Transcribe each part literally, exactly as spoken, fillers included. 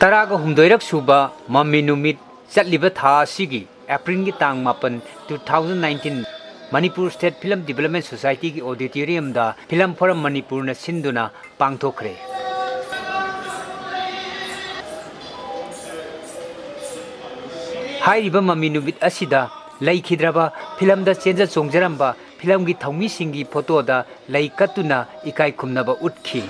ꯇꯔꯥꯒ ꯍꯨꯝꯗꯣꯏꯔꯛ ꯁꯨꯕ ꯃꯃꯤ ꯅꯨꯃꯤꯠ ꯆꯠꯂꯤꯕ ꯊꯥ ꯑꯁꯤꯒꯤ ꯑꯦꯄ꯭ꯔꯤꯜꯒꯤ ꯇꯥꯡ ꯃꯥꯄꯟ, two thousand nineteen, Manipur state film development ꯁꯣꯁꯥꯏꯇꯤꯒꯤ ꯑꯣꯗꯤꯇꯣꯔꯤꯌꯝꯗ ꯐꯤꯂꯝ ꯐꯣꯔꯝ ꯃꯅꯤꯄꯨꯔꯅ ꯁꯤꯟꯗꯨꯅ ꯄꯥꯡꯊꯣꯛꯈ꯭ꯔꯦ꯫ ꯍꯥꯏꯔꯤꯕ ꯃꯃꯤ ꯅꯨꯃꯤꯠ ꯑꯁꯤꯗ ꯂꯩꯈꯤꯗ꯭ꯔꯕ ꯐꯤꯂꯝꯗ ꯆꯦꯟꯖ ꯆꯣꯡꯖꯔꯝꯕ ꯐꯤꯂꯝꯒꯤ ꯊꯧꯃꯤꯁꯤꯡꯒꯤ ꯐꯣꯇꯣꯗ ꯂꯩ ꯀꯠꯇꯨꯅ ꯏꯀꯥꯏ ꯈꯨꯝꯅꯕ ꯎꯠꯈꯤ꯫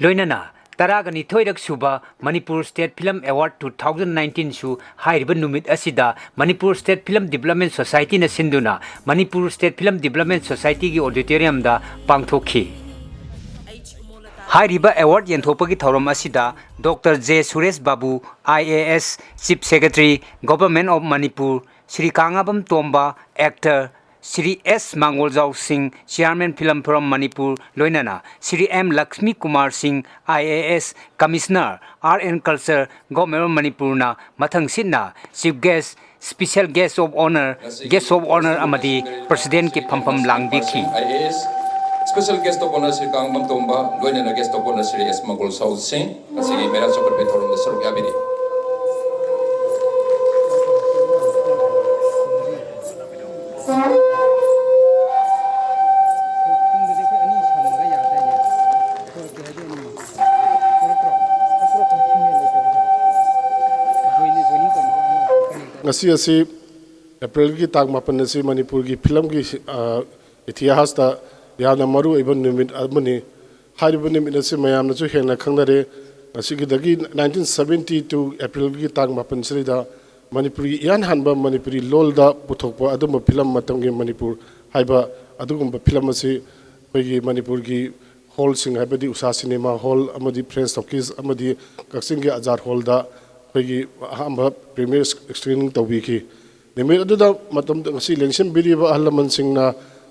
ꯂꯣꯏꯅꯅ ꯇꯔꯥꯒ ꯅꯤꯊꯣꯏꯔꯛ ꯁꯨꯕ Manipur state film award two thousand nineteen ꯁꯨ ꯍꯥꯏꯔꯤꯕ ꯅꯨꯃꯤꯠ ꯑꯁꯤꯗ ꯃꯅꯤꯄꯨꯔ ꯁ꯭ꯇꯦꯠ ꯐꯤꯂꯝ ꯗꯤꯕꯦꯂꯞꯃꯦꯟ ꯁꯣꯁꯥꯏꯇꯤꯅ ꯁꯤꯟꯗꯨꯅ ꯃꯅꯤꯄꯨꯔ ꯁ꯭ꯇꯦꯠ ꯐꯤꯂꯝ ꯗꯤꯕꯦꯂꯞꯃꯦꯟ ꯁꯣꯁꯥꯏꯇꯤꯒꯤ ꯑꯣꯗꯤꯇꯣꯔꯤꯌꯝꯗ ꯄꯥꯡꯊꯣꯛꯈꯤ꯫ ꯍꯥꯏꯔꯤꯕ ꯑꯦꯋꯥꯔꯗ ꯌꯦꯟꯊꯣꯛꯄꯒꯤ ꯊꯧꯔꯝ ꯑꯁꯤꯗ doctor J Suresh Babu, I A S, Chief Secretary, Government of Manipur, Shri Kangabam Tomba, actor, Shri S Mangoljao Singh, Chairman film forum Manipur, ꯂꯣꯏꯅꯅ ꯁ꯭ꯔꯤ ꯑꯦꯝ ꯂꯛꯁꯃꯤ ꯀꯨꯃꯥꯔ ꯁꯤꯡ, I A S, Commissioner, Art and Culture, Government of ꯃꯅꯤꯄꯨꯔꯅ ꯃꯊꯪꯁꯤꯠꯅ Chief Guest, Special Guest of Honor, Guest of Honor ꯑꯃꯗꯤ President ꯀꯤ ꯐꯝꯐꯝ ꯂꯥꯡꯕꯤꯈꯤ꯫ I A S, Special Guest of Honor Shri Kangbam ꯇꯣꯝꯕ, ꯂꯣꯏꯅꯅ Guest of Honor Shri S Mangoljao ꯁꯤꯡ ꯉꯁꯤꯒꯤ ꯃꯦꯔꯥ ꯆꯧꯀꯠꯄꯒꯤ ꯊꯧꯔꯝꯗ ꯁꯔꯨꯛ ꯌꯥꯕꯤꯔꯤ꯫ ꯉꯁꯤ ꯑꯁꯤ ꯑꯦꯄ꯭ꯔꯤꯜꯒꯤ ꯇꯥꯡ ꯃꯥꯄꯟ ꯑꯁꯤ ꯃꯅꯤꯄꯨꯔꯒꯤ ꯐꯤꯂꯝꯒꯤ, ꯑ, ꯏꯇꯤꯍꯥꯁꯇ ꯌꯥꯝꯅ ꯃꯔꯨ ꯑꯣꯏꯕ ꯅꯨꯃꯤꯠ ꯑꯃꯅꯤ꯫ ꯍꯥꯏꯔꯤꯕ ꯅꯨꯃꯤꯠ ꯑꯁꯤ ꯃꯌꯥꯝꯅꯁꯨ ꯍꯦꯟꯅ ꯈꯪꯅꯔꯦ꯫ ꯉꯁꯤꯒꯤꯗꯒꯤ nineteen seventy two ꯑꯦꯄ꯭ꯔꯤꯜꯒꯤ ꯇꯥꯡ ꯃꯥꯄꯟꯁꯤꯗ ꯃꯅꯤꯄꯨꯔꯒꯤ ꯏꯍꯥꯟ ꯍꯥꯟꯕ ꯃꯅꯤꯄꯨꯔꯤ ꯂꯣꯜꯗ ꯄꯨꯊꯣꯛꯄ ꯑꯗꯨꯝꯕ ꯐꯤꯂꯝ ꯃꯇꯝꯒꯤ ꯃꯅꯤꯄꯨꯔ ꯍꯥꯏꯕ ꯑꯗꯨꯒꯨꯝꯕ ꯐꯤꯂꯝ ꯑꯁꯤ ꯑꯩꯈꯣꯏꯒꯤ ꯃꯅꯤꯄꯨꯔꯒꯤ ꯍꯣꯜꯁꯤꯡ, ꯍꯥꯏꯕꯗꯤ ꯎꯁꯥ ꯁꯤꯅꯦꯃꯥ ꯍꯣꯜ ꯑꯃꯗꯤ ꯐ꯭ꯔꯦꯟꯁ ꯇꯣꯀꯤꯁ ꯑꯃꯗꯤ ꯀꯛꯆꯤꯡꯒꯤ ꯑꯖꯥꯗ ꯍꯣꯜꯗ ꯑꯩꯈꯣꯏꯒꯤ ꯑꯍꯥꯟꯕ ꯄ꯭ꯔꯤꯃꯤꯌꯔ ꯁ꯭ꯀ꯭ꯔꯤꯅꯤꯡ ꯇꯧꯕꯤꯈꯤ꯫ ꯅꯨꯃꯤꯠ ꯑꯗꯨꯗ ꯃꯇꯝꯗ ꯉꯁꯤ ꯂꯦꯡꯁꯤꯟꯕꯤꯔꯤꯕ ꯑꯍꯜ ꯂꯃꯟꯁꯤꯡꯅ,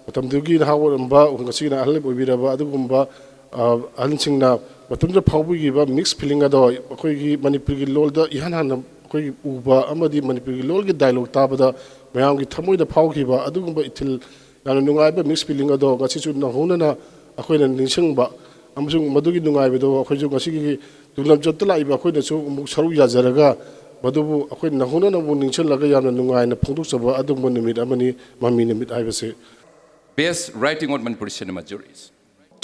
ꯃꯇꯝꯗꯨꯒꯤ ꯅꯍꯥ ꯑꯣꯏꯔꯝꯕ, ꯉꯁꯤꯅ ꯑꯍꯜ ꯑꯣꯏꯕꯤꯔꯕ ꯑꯗꯨꯒꯨꯝꯕ, ꯑ, ꯑꯍꯜꯁꯤꯡꯅ ꯃꯇꯝꯗꯨꯗ ꯐꯥꯎꯕꯤꯈꯤꯕ ꯃꯤꯛꯁ ꯐꯤꯂꯤꯡ ꯑꯗꯣ ꯑꯩꯈꯣꯏꯒꯤ ꯃꯅꯤꯄꯨꯔꯒꯤ ꯂꯣꯜꯗ ꯏꯍꯥꯟ ꯍꯥꯟꯅ ꯑꯩꯈꯣꯏꯒꯤ ꯎꯕ ꯑꯃꯗꯤ ꯃꯅꯤꯄꯨꯔꯒꯤ ꯂꯣꯜꯒꯤ ꯗꯥꯏꯂꯣꯛ ꯇꯥꯕꯗ ꯃꯌꯥꯝꯒꯤ ꯊꯃꯣꯏꯗ ꯐꯥꯎꯈꯤꯕ ꯑꯗꯨꯒꯨꯝꯕ ꯏꯊꯤꯜ, ꯌꯥꯝꯅ ꯅꯨꯡꯉꯥꯏꯕ ꯃꯤꯛꯁ ꯐꯤꯂꯤꯡ ꯑꯗꯣ ꯉꯁꯤꯁꯨ ꯅꯧꯍꯧꯅꯅ ꯑꯩꯈꯣꯏꯅ ꯅꯤꯡꯁꯤꯡꯕ ꯑꯃꯁꯨꯡ ꯃꯗꯨꯒꯤ ꯅꯨꯡꯉꯥꯏꯕꯗꯣ ꯑꯩꯈꯣꯏꯁꯨ ꯉꯁꯤꯒꯤ ꯇꯨꯡꯂꯝꯆꯠꯇ ꯂꯥꯛꯏꯕ ꯑꯩꯈꯣꯏꯅꯁꯨ ꯑꯃꯨꯛ ꯁꯔꯨꯛ ꯌꯥꯖꯔꯒ ꯃꯗꯨꯕꯨ ꯑꯩꯈꯣꯏ ꯅꯧꯍꯧꯅꯅ ꯑꯃꯨꯛ ꯅꯤꯡꯁꯤꯡꯂꯒ ꯌꯥꯝꯅ ꯅꯨꯡꯉꯥꯏꯅ ꯐꯣꯡꯗꯣꯛꯆꯕ ꯑꯗꯨꯒꯨꯝꯕ ꯅꯨꯃꯤꯠ ꯑꯃꯅꯤ ꯃꯃꯤ ꯅꯨꯃꯤꯠ ꯍꯥꯏꯕꯁꯦ꯫ Best writing on Manipuri cinema juries.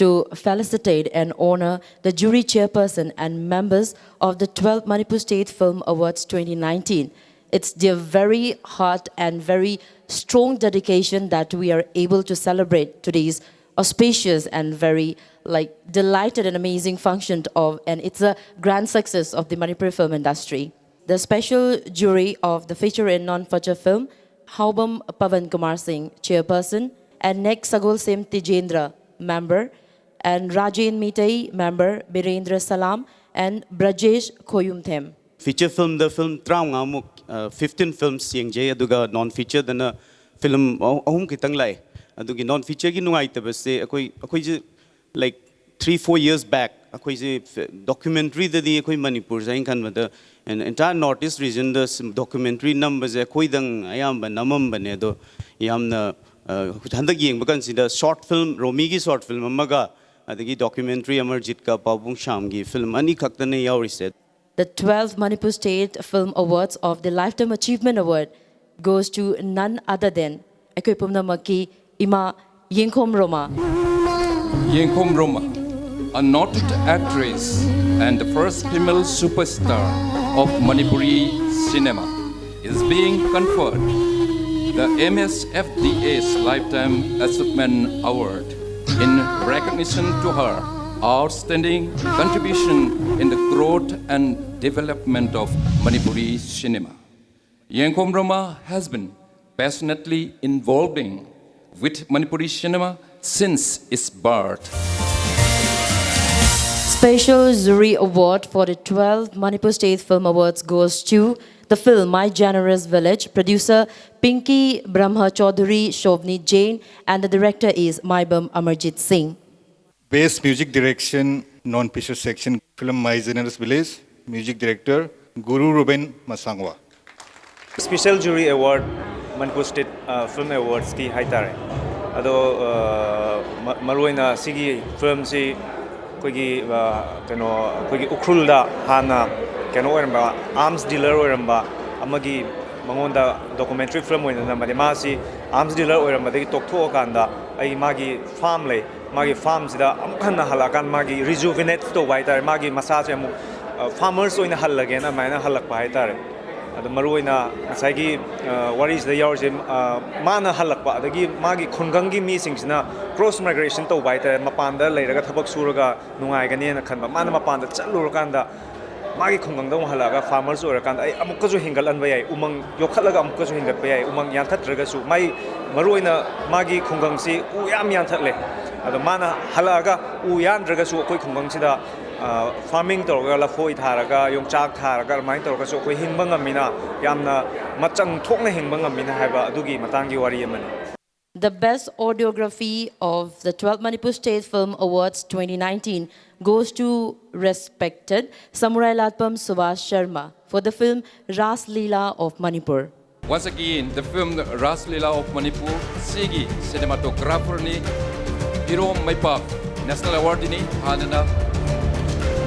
To felicitate and honor the jury chairperson and members of the twelfth Manipur State Film Awards twenty nineteen. It's their very heart and very strong dedication that we are able to celebrate today's auspicious and very, like, delighted and amazing function of, and it's a grand success of the Manipuri film industry. The special jury of the feature and non-feature film, Haobam Pavan Kumar Singh, chairperson, and Nek Sagol Sem Tijendra, member, and Rajen Mitei, member, Birendra Salam, and Brajesh Khoyumthem. Feature ꯐꯤꯂꯝꯗ film ꯇꯔꯥꯃꯉꯥꯃꯨꯛ, fifteen films ꯌꯦꯡꯖꯩ꯫ ꯑꯗꯨꯒ ꯅꯣꯟ ꯐꯤꯆꯔꯗꯅ film ꯑꯍꯨꯝ ꯈꯤꯇꯪ ꯂꯥꯛꯑꯦ꯫ ꯑꯗꯨꯒꯤ ꯅꯣꯟ ꯐꯤꯆꯔꯒꯤ ꯅꯨꯡꯉꯥꯏꯇꯕꯁꯦ ꯑꯩꯈꯣꯏ ꯑꯩꯈꯣꯏꯁꯦ, like, three four years back ꯑꯩꯈꯣꯏꯁꯦ ꯗꯣꯀ꯭ꯌꯨꯃꯦꯟꯇ꯭ꯔꯤꯗꯗꯤ ꯑꯩꯈꯣꯏ ꯃꯅꯤꯄꯨꯔꯁꯦ, ꯑꯩꯅ ꯈꯟꯕꯗ, ꯑꯦꯟ ꯑꯦꯟꯇꯥꯌꯔ ꯅꯣꯔꯠ ꯏꯁ ꯔꯤꯖꯟꯗ ꯗꯣꯀ꯭ꯌꯨꯃꯦꯟꯇ꯭ꯔꯤ ꯅꯝꯕꯁꯦ ꯑꯩꯈꯣꯏꯗꯪ ꯑꯌꯥꯝꯕ ꯅꯝꯃꯝꯕꯅꯦ꯫ ꯑꯗꯣ ꯌꯥꯝꯅ, ꯑ, ꯍꯟꯗꯛ ꯌꯦꯡꯕ ꯀꯥꯟꯁꯤꯗ ꯁꯣꯔꯠ ꯐꯤꯂꯝ, ꯔꯣꯃꯤꯒꯤ ꯁꯣꯔꯠ ꯐꯤꯂꯝ ꯑꯃꯒ ꯑꯗꯒꯤ ꯗꯣꯀ꯭ꯌꯨꯃꯦꯟꯇ꯭ꯔꯤ ꯑꯃꯔꯖꯤꯠꯀ ꯄꯥꯎꯕꯨꯡ ꯁꯥꯝꯒꯤ ꯐꯤꯂꯝ ꯑꯅꯤꯈꯛꯇꯅꯦ ꯌꯥꯎꯔꯤꯁꯦ꯫ The twelfth Manipur State Film Awards of the Lifetime Achievement Award goes to none other than ꯑꯩꯈꯣꯏ ꯄꯨꯝꯅꯃꯛꯀꯤ ꯏꯃꯥ ꯌꯦꯡꯈꯣꯝ ꯔꯣꯃꯥ꯫ Yengkhom Roma, a noted actress and the first female superstar of Manipuri cinema, is being conferred the M S F D A's Lifetime Achievement Award in recognition to her outstanding contribution in the growth and development of Manipuri cinema. Yengkhom Roma has been passionately involving with Manipuri cinema since its birth. Special Jury Award for the twelfth Manipur State Film Awards goes to the film My Generous Village, producer Pinky Brahma Chaudhary, Shobni Jain, and the director is Maibam Amarjit Singh. Best Music Direction, Non-Feature Section, film My Generous Village, Music Director Guru Ruben Masangwa. Special Jury Award, Manipur State Film Awards ꯀꯤ ꯍꯥꯏꯇꯥꯔꯦ꯫ ꯑꯗꯣ ꯃꯔꯨꯑꯣꯏꯅ ꯁꯤꯒꯤ ꯐꯤꯂꯝꯁꯤ ꯑꯩꯈꯣꯏꯒꯤ ꯀꯩꯅꯣ ꯑꯩꯈꯣꯏꯒꯤ ꯎꯈ꯭ꯔꯨꯜꯗ ꯍꯥꯟꯅ ꯀꯩꯅꯣ ꯑꯣꯏꯔꯝꯕ, ꯑꯥꯔꯝꯁ ꯗꯤꯂꯔ ꯑꯣꯏꯔꯝꯕ ꯑꯃꯒꯤ ꯃꯉꯣꯟꯗ ꯗꯣꯀꯨꯃꯦꯟꯇꯔꯤ ꯐꯤꯂꯝ ꯑꯣꯏꯅ ꯅꯝꯕꯅꯤ꯫ ꯃꯥꯁꯤ ꯑꯥꯔꯝꯁ ꯗꯤꯂꯔ ꯑꯣꯏꯔꯝꯕꯗꯒꯤ ꯇꯣꯛꯊꯣꯛꯑꯀꯥꯟꯗ ꯑꯩ ꯃꯥꯒꯤ ꯐꯥꯝ ꯂꯩ, ꯃꯥꯒꯤ ꯐꯥꯝꯁꯤꯗ ꯑꯃꯨꯛ ꯍꯟꯅ ꯍꯜꯂꯛꯑꯀꯥꯟꯗ ꯃꯥꯒꯤ ꯔꯤꯖꯨꯚꯤꯅꯦꯠ ꯇꯧꯕ ꯍꯥꯏꯇꯥꯔꯦ, ꯃꯥꯒꯤ ꯃꯁꯥꯁꯦ ꯑꯃꯨꯛ ꯐꯥꯔꯃꯔꯁ ꯑꯣꯏꯅ ꯍꯜꯂꯒꯦꯅ ꯑꯗꯨꯃꯥꯏꯅ ꯍꯜꯂꯛꯄ ꯍꯥꯏꯇꯥꯔꯦ꯫ ꯑꯗꯣ ꯃꯔꯨꯑꯣꯏꯅ ꯉꯁꯥꯏꯒꯤ ꯋꯥꯔꯤꯁꯤꯗ ꯌꯥꯎꯔꯤꯁꯦ, ꯃꯥꯅ ꯍꯜꯂꯛꯄ ꯑꯗꯒꯤ ꯃꯥꯒꯤ ꯈꯨꯡꯒꯪꯒꯤ ꯃꯤꯁꯤꯡꯁꯤꯅ ꯀ꯭ꯔꯣꯁ ꯃꯥꯏꯒ꯭ꯔꯦꯁꯟ ꯇꯧꯕ ꯍꯥꯏꯇꯥꯔꯦ, ꯃꯄꯥꯟꯗ ꯂꯩꯔꯒ ꯊꯕꯛ ꯁꯨꯔꯒ ꯅꯨꯡꯉꯥꯏꯒꯅꯦꯅ ꯈꯟꯕ, ꯃꯥꯅ ꯃꯄꯥꯟꯗ ꯆꯠꯂꯨꯔꯀꯥꯟꯗ ꯃꯥꯒꯤ ꯈꯨꯡꯒꯪꯗ ꯑꯃꯨꯛ ꯍꯜꯂꯛꯑꯒ ꯐꯥꯔꯃꯔꯁ ꯑꯣꯏꯔꯀꯥꯟꯗ ꯑꯩ ꯑꯃꯨꯛꯀꯁꯨ ꯍꯦꯟꯒꯠꯍꯟꯕ ꯌꯥꯏ, ꯎꯃꯪ ꯌꯣꯛꯈꯠꯂꯒ ꯑꯃꯨꯛꯀꯁꯨ ꯍꯦꯟꯒꯠꯄ ꯌꯥꯏ, ꯎꯃꯪ ꯌꯥꯟꯊꯠꯇ꯭ꯔꯒꯁꯨ꯫ ꯃꯥꯏ ꯃꯔꯨꯑꯣꯏꯅ ꯃꯥꯒꯤ ꯈꯨꯡꯒꯪꯁꯤ ꯎ ꯌꯥꯝ ꯌꯥꯟꯊꯠꯂꯦ꯫ ꯑꯗꯣ ꯃꯥꯅ ꯍꯜꯂꯛꯑꯒ ꯎ ꯌꯥꯟꯗ꯭ꯔꯒꯁꯨ ꯑꯩꯈꯣꯏ ꯈꯨꯡꯒꯪꯁꯤꯗ ꯐꯥꯔꯃꯤꯡ ꯇꯧꯔꯒ, ꯂꯐꯣꯏ ꯊꯥꯔꯒ, ꯌꯣꯡꯆꯥꯛ ꯊꯥꯔꯒ, ꯑꯗꯨꯃꯥꯏꯅ ꯇꯧꯔꯒꯁꯨ ꯑꯩꯈꯣꯏ ꯍꯤꯡꯕ ꯉꯝꯃꯤꯅ, ꯌꯥꯝꯅ ꯃꯆꯪ ꯊꯣꯛꯅ ꯍꯤꯡꯕ ꯉꯝꯃꯤꯅ ꯍꯥꯏꯕ ꯑꯗꯨꯒꯤ ꯃꯇꯥꯡꯒꯤ ꯋꯥꯔꯤ ꯑꯃꯅꯤ꯫ The Best Audiography of the twelfth Manipur State Film Awards twenty nineteen goes to respected Samurai Latpam Subhash Sharma for the film Ras Leela of Manipur. Once again, the film Ras Leela of Manipur, ꯁꯤꯒꯤ cinematographer ꯅꯤ, ꯏꯔꯣꯝ ꯃꯩꯄꯥꯛ, national award ꯅꯤ, ꯍꯥꯟꯅꯅ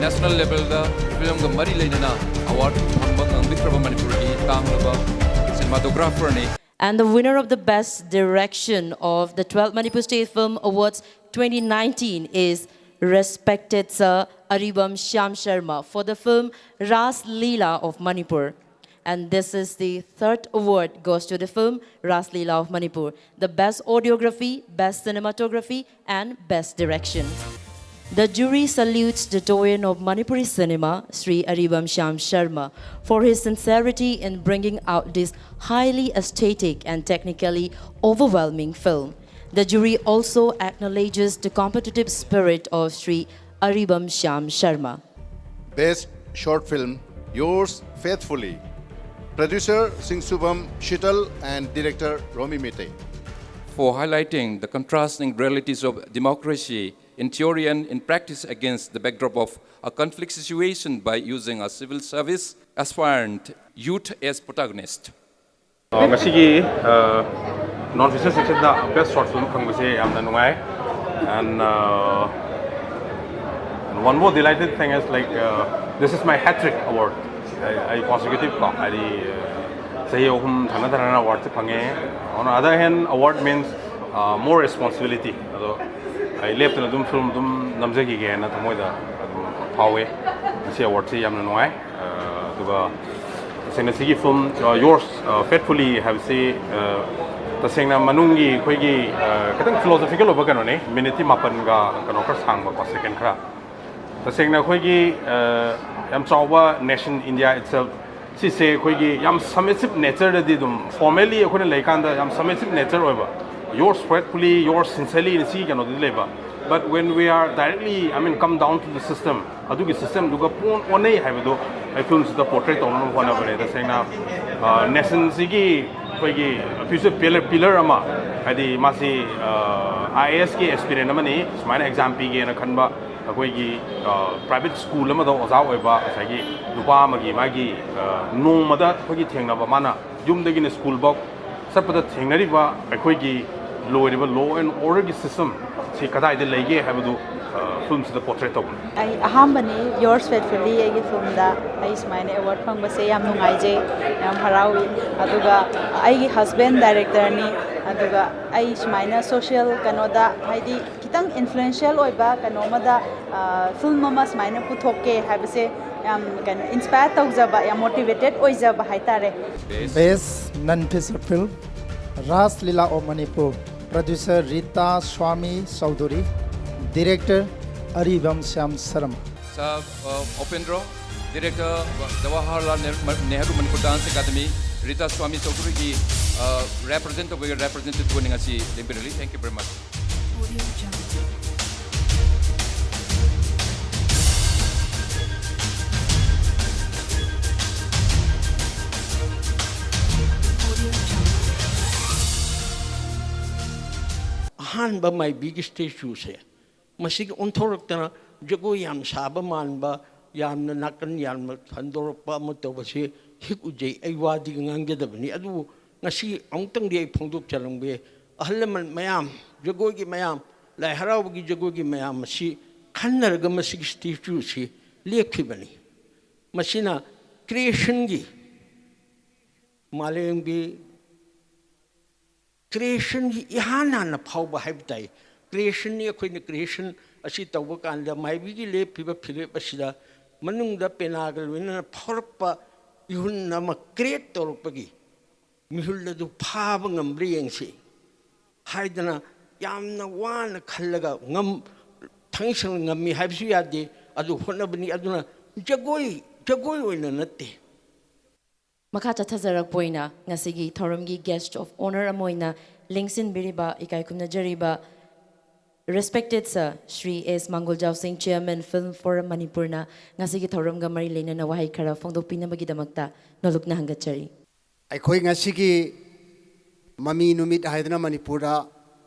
national level ꯗ film ꯒ ꯃꯔꯤ ꯂꯩꯅꯅ award ꯐꯪꯕ ꯉꯝꯕꯤꯈ꯭ꯔꯕ ꯃꯅꯤꯄꯨꯔꯒꯤ ꯇꯥꯡꯂꯕ cinematographer ꯅꯤ꯫ And the winner of the Best Direction of the twelfth Manipur State Film Awards twenty nineteen is respected Sir Aribam Shyam Sharma for the film Ras Leela of Manipur. And this is the third award goes to the film Ras Leela of Manipur, the Best Audiography, Best Cinematography, and Best Direction. The jury salutes the doyen of Manipuri cinema, Sri Aribam Shyam Sharma, for his sincerity in bringing out this highly aesthetic and technically overwhelming film. The jury also acknowledges the competitive spirit of Sri Aribam Shyam Sharma. Best Short Film, Yours Faithfully. Producer Singsubam Shital and Director Romi Mete. For highlighting the contrasting realities of democracy in theory and in practice against the backdrop of a conflict situation by using a civil service aspirant youth as protagonist. ꯑ, ꯉꯁꯤꯒꯤ ꯅꯣꯟ fiction ꯁꯦꯛꯁꯟꯗ ꯕꯦꯁ short film ꯐꯪꯕꯁꯦ ꯌꯥꯝꯅ ꯅꯨꯡꯉꯥꯏ꯫ And uh, and one more delighted thing is like uh, this is my hat trick award. ꯑꯩ ꯀꯣꯟꯁꯤꯀ꯭ꯌꯨꯇꯤꯞ ꯀꯣ, ꯍꯥꯏꯗꯤ, ꯆꯍꯤ ꯑꯍꯨꯝ ꯊꯪꯅ ꯊꯪꯅꯅ ꯑꯦꯋꯥꯔꯗꯁꯦ ꯐꯪꯉꯦ꯫ On the other hand, award means uh, more responsibility. ꯑꯗꯣ ꯑꯩ ꯂꯦꯞꯇꯅ ꯑꯗꯨꯝ ꯐꯤꯂꯝ ꯑꯗꯨꯝ ꯅꯝꯖꯈꯤꯒꯦꯅ ꯊꯃꯣꯏꯗ ꯑꯗꯨꯝ ꯐꯥꯎꯋꯦ꯫ ꯉꯁꯤ ꯑꯦꯋꯥꯔꯗꯁꯤ ꯌꯥꯝꯅ ꯅꯨꯡꯉꯥꯏ꯫ ꯑꯗꯨꯒ ꯇꯁꯦꯡꯅ ꯁꯤꯒꯤ ꯐꯤꯂꯝ Yours Faithfully ꯍꯥꯏꯕꯁꯤ ꯇꯁꯦꯡꯅ ꯃꯅꯨꯡꯒꯤ ꯑꯩꯈꯣꯏꯒꯤ ꯈꯤꯇꯪ ꯐꯤꯂꯣꯁꯣꯐꯤꯀꯦꯜ ꯑꯣꯏꯕ ꯀꯩꯅꯣꯅꯤ꯫ ꯃꯤꯅꯤꯠꯇꯤ ꯃꯥꯄꯟꯒ ꯀꯩꯅꯣ ꯈꯔ ꯁꯥꯡꯕꯀꯣ, ꯁꯦꯀꯦꯟ ꯈꯔ꯫ ꯇꯁꯦꯡꯅ ꯑꯩꯈꯣꯏꯒꯤ ꯌꯥꯝ ꯆꯥꯎꯕ ꯅꯦꯁꯟ ꯏꯟꯗꯤꯌꯥ ꯏꯠꯁꯦꯜꯐ ꯁꯤꯁꯦ ꯑꯩꯈꯣꯏꯒꯤ ꯌꯥꯝ ꯁꯕꯃꯤꯁꯤꯞ ꯅꯦꯆꯔꯗꯗꯤ ꯑꯗꯨꯝ ꯐꯣꯔꯃꯦꯜꯂꯤ ꯑꯩꯈꯣꯏꯅ ꯂꯩꯀꯥꯟꯗ ꯌꯥꯝ ꯁꯕꯃꯤꯁꯤꯞ ꯅꯦꯆꯔ ꯑꯣꯏꯕ, Yours Faithfully, Yours Sincerely ꯁꯤ ꯀꯩꯅꯣꯗꯗꯤ ꯂꯩꯕ꯫ But when we are directly, I mean, come down to the system, ꯑꯗꯨꯒꯤ ꯁꯤꯁꯇꯦꯝꯗꯨꯒ ꯄꯨꯡ ꯑꯣꯟꯅꯩ ꯍꯥꯏꯕꯗꯣ ꯑꯩ ꯐꯤꯂꯝꯁꯤꯗ ꯄꯣꯔꯇ꯭ꯔꯦꯠ ꯇꯧꯅꯕ ꯍꯣꯠꯅꯕꯅꯦ꯫ ꯇꯁꯦꯡꯅ ꯅꯦꯁꯟꯁꯤꯒꯤ ꯑꯩꯈꯣꯏꯒꯤ ꯐ꯭ꯌꯨꯆꯔ ꯄꯤꯂꯔ ꯄꯤꯂꯔ ꯑꯃ, ꯍꯥꯏꯗꯤ ꯃꯥꯁꯤ ꯑꯥꯏ ꯑꯦ ꯑꯦꯁꯀꯤ ꯑꯦꯁꯄꯤꯔꯦꯟ ꯑꯃꯅꯤ, ꯁꯨꯃꯥꯏꯅ ꯑꯦꯛꯖꯥꯝ ꯄꯤꯒꯦꯅ ꯈꯟꯕ ꯑꯩꯈꯣꯏꯒꯤ ꯄ꯭ꯔꯥꯏꯚꯦꯠ ꯁ꯭ꯀꯨꯜ ꯑꯃꯗ ꯑꯣꯖꯥ ꯑꯣꯏꯕ ꯉꯁꯥꯏꯒꯤ ꯅꯨꯄꯥ ꯑꯃꯒꯤ ꯃꯥꯒꯤ ꯅꯣꯡꯃꯗ ꯑꯩꯈꯣꯏꯒꯤ ꯊꯦꯡꯅꯕ, ꯃꯥꯅ ꯌꯨꯝꯗꯒꯤꯅ ꯁ꯭ꯀꯨꯜꯐꯥꯎ ꯆꯠꯄꯗ ꯊꯦꯡꯅꯔꯤꯕ ꯑꯩꯈꯣꯏꯒꯤ ꯂꯣꯏꯔꯤꯕ ꯂꯣ ꯑꯦꯟ ꯑꯣꯔꯗꯔꯒꯤ ꯁꯤꯁꯇꯦꯝ ꯁꯤ ꯀꯗꯥꯏꯗ ꯂꯩꯒꯦ ꯍꯥꯏꯕꯗꯨ ꯐꯤꯂꯝꯁꯤꯗ ꯄꯣꯔꯇ꯭ꯔꯦꯠ ꯇꯧꯕꯅꯤ꯫ ꯑꯩ ꯑꯍꯥꯟꯕꯅꯤ Yours Faithfully ꯑꯩꯒꯤ ꯐꯤꯂꯝꯗ ꯑꯩ ꯁꯨꯃꯥꯏꯅ ꯑꯦꯋꯥꯔꯗ ꯐꯪꯕꯁꯦ ꯌꯥꯝ ꯅꯨꯡꯉꯥꯏꯖꯩ, ꯌꯥꯝ ꯍꯔꯥꯎꯏ꯫ ꯑꯗꯨꯒ ꯑꯩꯒꯤ ꯍꯁꯕꯦꯟ ꯗꯥꯏꯔꯦꯛꯇꯔꯅꯤ꯫ ꯑꯗꯨꯒ ꯑꯩ ꯁꯨꯃꯥꯏꯅ ꯁꯣꯁꯤꯌꯦꯜ ꯀꯩꯅꯣꯗ, ꯍꯥꯏꯗꯤ ꯈꯤꯇꯪ ꯏꯟꯐ꯭ꯂꯨꯌꯦꯟꯁꯤꯌꯦꯜ ꯑꯣꯏꯕ ꯀꯩꯅꯣ ꯑꯃꯗ ꯐꯤꯂꯝ ꯑꯃ ꯁꯨꯃꯥꯏꯅ ꯄꯨꯊꯣꯛꯀꯦ ꯍꯥꯏꯕꯁꯦ ꯌꯥꯝ ꯀꯩꯅꯣ ꯏꯟꯁꯄꯥꯌꯔ ꯇꯧꯖꯕ, ꯌꯥꯝ ꯃꯣꯇꯤꯚꯦꯇꯦꯠ ꯑꯣꯏꯖꯕ ꯍꯥꯏꯇꯥꯔꯦ꯫ Best Non-Feature Film, Ras Lila of Manipur, Producer Rita Swami Chaudhary, Director Aribam Shyam Sharma. Sir uh, Upendra, Director uh, Jawaharlal Nehru Nehru Manipur Dance Academy, Rita Swami Chaudhary ꯒꯤ represent ꯇꯧꯕꯒꯤ representative ꯄꯨꯅꯤꯡ ꯑꯁꯤ ꯂꯦꯡꯕꯤꯔꯛꯂꯤ꯫ Thank you very much. ꯑꯍꯥꯟꯕ ꯃꯥꯏꯕꯤꯒꯤ ꯁ꯭ꯇꯦꯆꯨꯁꯦ ꯃꯁꯤꯒꯤ ꯑꯣꯟꯊꯣꯔꯛꯇꯅ ꯖꯒꯣꯏ ꯌꯥꯝ ꯁꯥꯕ ꯃꯥꯟꯕ, ꯌꯥꯝꯅ ꯅꯥꯀꯟ ꯌꯥꯝꯅ ꯁꯟꯗꯣꯔꯛꯄ ꯑꯃ ꯇꯧꯕꯁꯤ ꯍꯦꯛ ꯎꯖꯩ꯫ ꯑꯩ ꯋꯥꯗꯤ ꯉꯥꯡꯖꯗꯕꯅꯤ, ꯑꯗꯨꯕꯨ ꯉꯁꯤ ꯑꯃꯨꯛꯇꯪꯗꯤ ꯑꯩ ꯐꯣꯡꯗꯣꯛꯆꯔꯝꯒꯦ꯫ ꯑꯍꯜ ꯂꯃꯟ ꯃꯌꯥꯝ, ꯖꯒꯣꯏꯒꯤ ꯃꯌꯥꯝ, ꯂꯥꯏ ꯍꯔꯥꯎꯕꯒꯤ ꯖꯒꯣꯏꯒꯤ ꯃꯌꯥꯝ ꯑꯁꯤ ꯈꯟꯅꯔꯒ ꯃꯁꯤꯒꯤ ꯁ꯭ꯇꯦꯆꯨꯁꯤ ꯂꯦꯞꯈꯤꯕꯅꯤ꯫ ꯃꯁꯤꯅ ꯀ꯭ꯔꯤꯌꯦꯁꯟꯒꯤ ꯃꯥꯂꯦꯝꯒꯤ ꯀ꯭ꯔꯤꯌꯦꯁꯟꯒꯤ ꯏꯍꯥꯟ ꯍꯥꯟꯅ ꯐꯥꯎꯕ ꯍꯥꯏꯕ ꯇꯥꯏ꯫ ꯀ꯭ꯔꯤꯌꯦꯁꯟꯅꯤ꯫ ꯑꯩꯈꯣꯏꯅ ꯀ꯭ꯔꯤꯌꯦꯁꯟ ꯑꯁꯤ ꯇꯧꯕ ꯀꯥꯟꯗ ꯃꯥꯏꯕꯤꯒꯤ ꯂꯦꯞꯄꯤꯕ ꯐꯤꯔꯦꯞ ꯑꯁꯤꯗ ꯃꯅꯨꯡꯗ ꯄꯦꯅꯥꯒ ꯂꯣꯏꯅꯅ ꯐꯥꯎꯔꯛꯄ ꯏꯍꯨꯟ ꯑꯃ ꯀ꯭ꯔꯤꯌꯦꯠ ꯇꯧꯔꯛꯄꯒꯤ ꯃꯤꯍꯨꯜ ꯑꯗꯨ ꯐꯥꯕ ꯉꯝꯕ꯭ꯔꯥ ꯌꯦꯡꯁꯤ ꯍꯥꯏꯗꯅ ꯌꯥꯝꯅ ꯋꯥꯅ ꯈꯜꯂꯒ ꯉꯝ-, ꯊꯥꯡꯁꯪꯅ ꯉꯝꯃꯤ ꯍꯥꯏꯕꯁꯨ ꯌꯥꯗꯦ꯫ ꯑꯗꯨ ꯍꯣꯠꯅꯕꯅꯤ꯫ ꯑꯗꯨꯅ ꯖꯒꯣꯏ, ꯖꯒꯣꯏ ꯑꯣꯏꯅ ꯅꯠꯇꯦ꯫ ꯃꯈꯥ ꯆꯠꯊꯖꯔꯛꯄ ꯑꯣꯏꯅ ꯉꯁꯤꯒꯤ ꯊꯧꯔꯝꯒꯤ guest of honour ꯑꯃ ꯑꯣꯏꯅ ꯂꯦꯡꯁꯤꯟꯕꯤꯔꯤꯕ, ꯏꯀꯥꯏ ꯈꯨꯝꯅꯖꯔꯤꯕ respected sir Shri S Mangoljao Singh, Chairman Film Forum ꯃꯅꯤꯄꯨꯔꯅ ꯉꯁꯤꯒꯤ ꯊꯧꯔꯝꯒ ꯃꯔꯤ ꯂꯩꯅꯅ ꯋꯥꯍꯩ ꯈꯔ ꯐꯣꯡꯗꯣꯛꯄꯤꯅꯕꯒꯤꯗꯃꯛꯇ ꯅꯣꯂꯨꯛꯅ ꯍꯪꯒꯠꯆꯔꯤ꯫ ꯑꯩꯈꯣꯏ ꯉꯁꯤꯒꯤ ꯃꯃꯤ ꯅꯨꯃꯤꯠ ꯍꯥꯏꯗꯅ ꯃꯅꯤꯄꯨꯔꯗ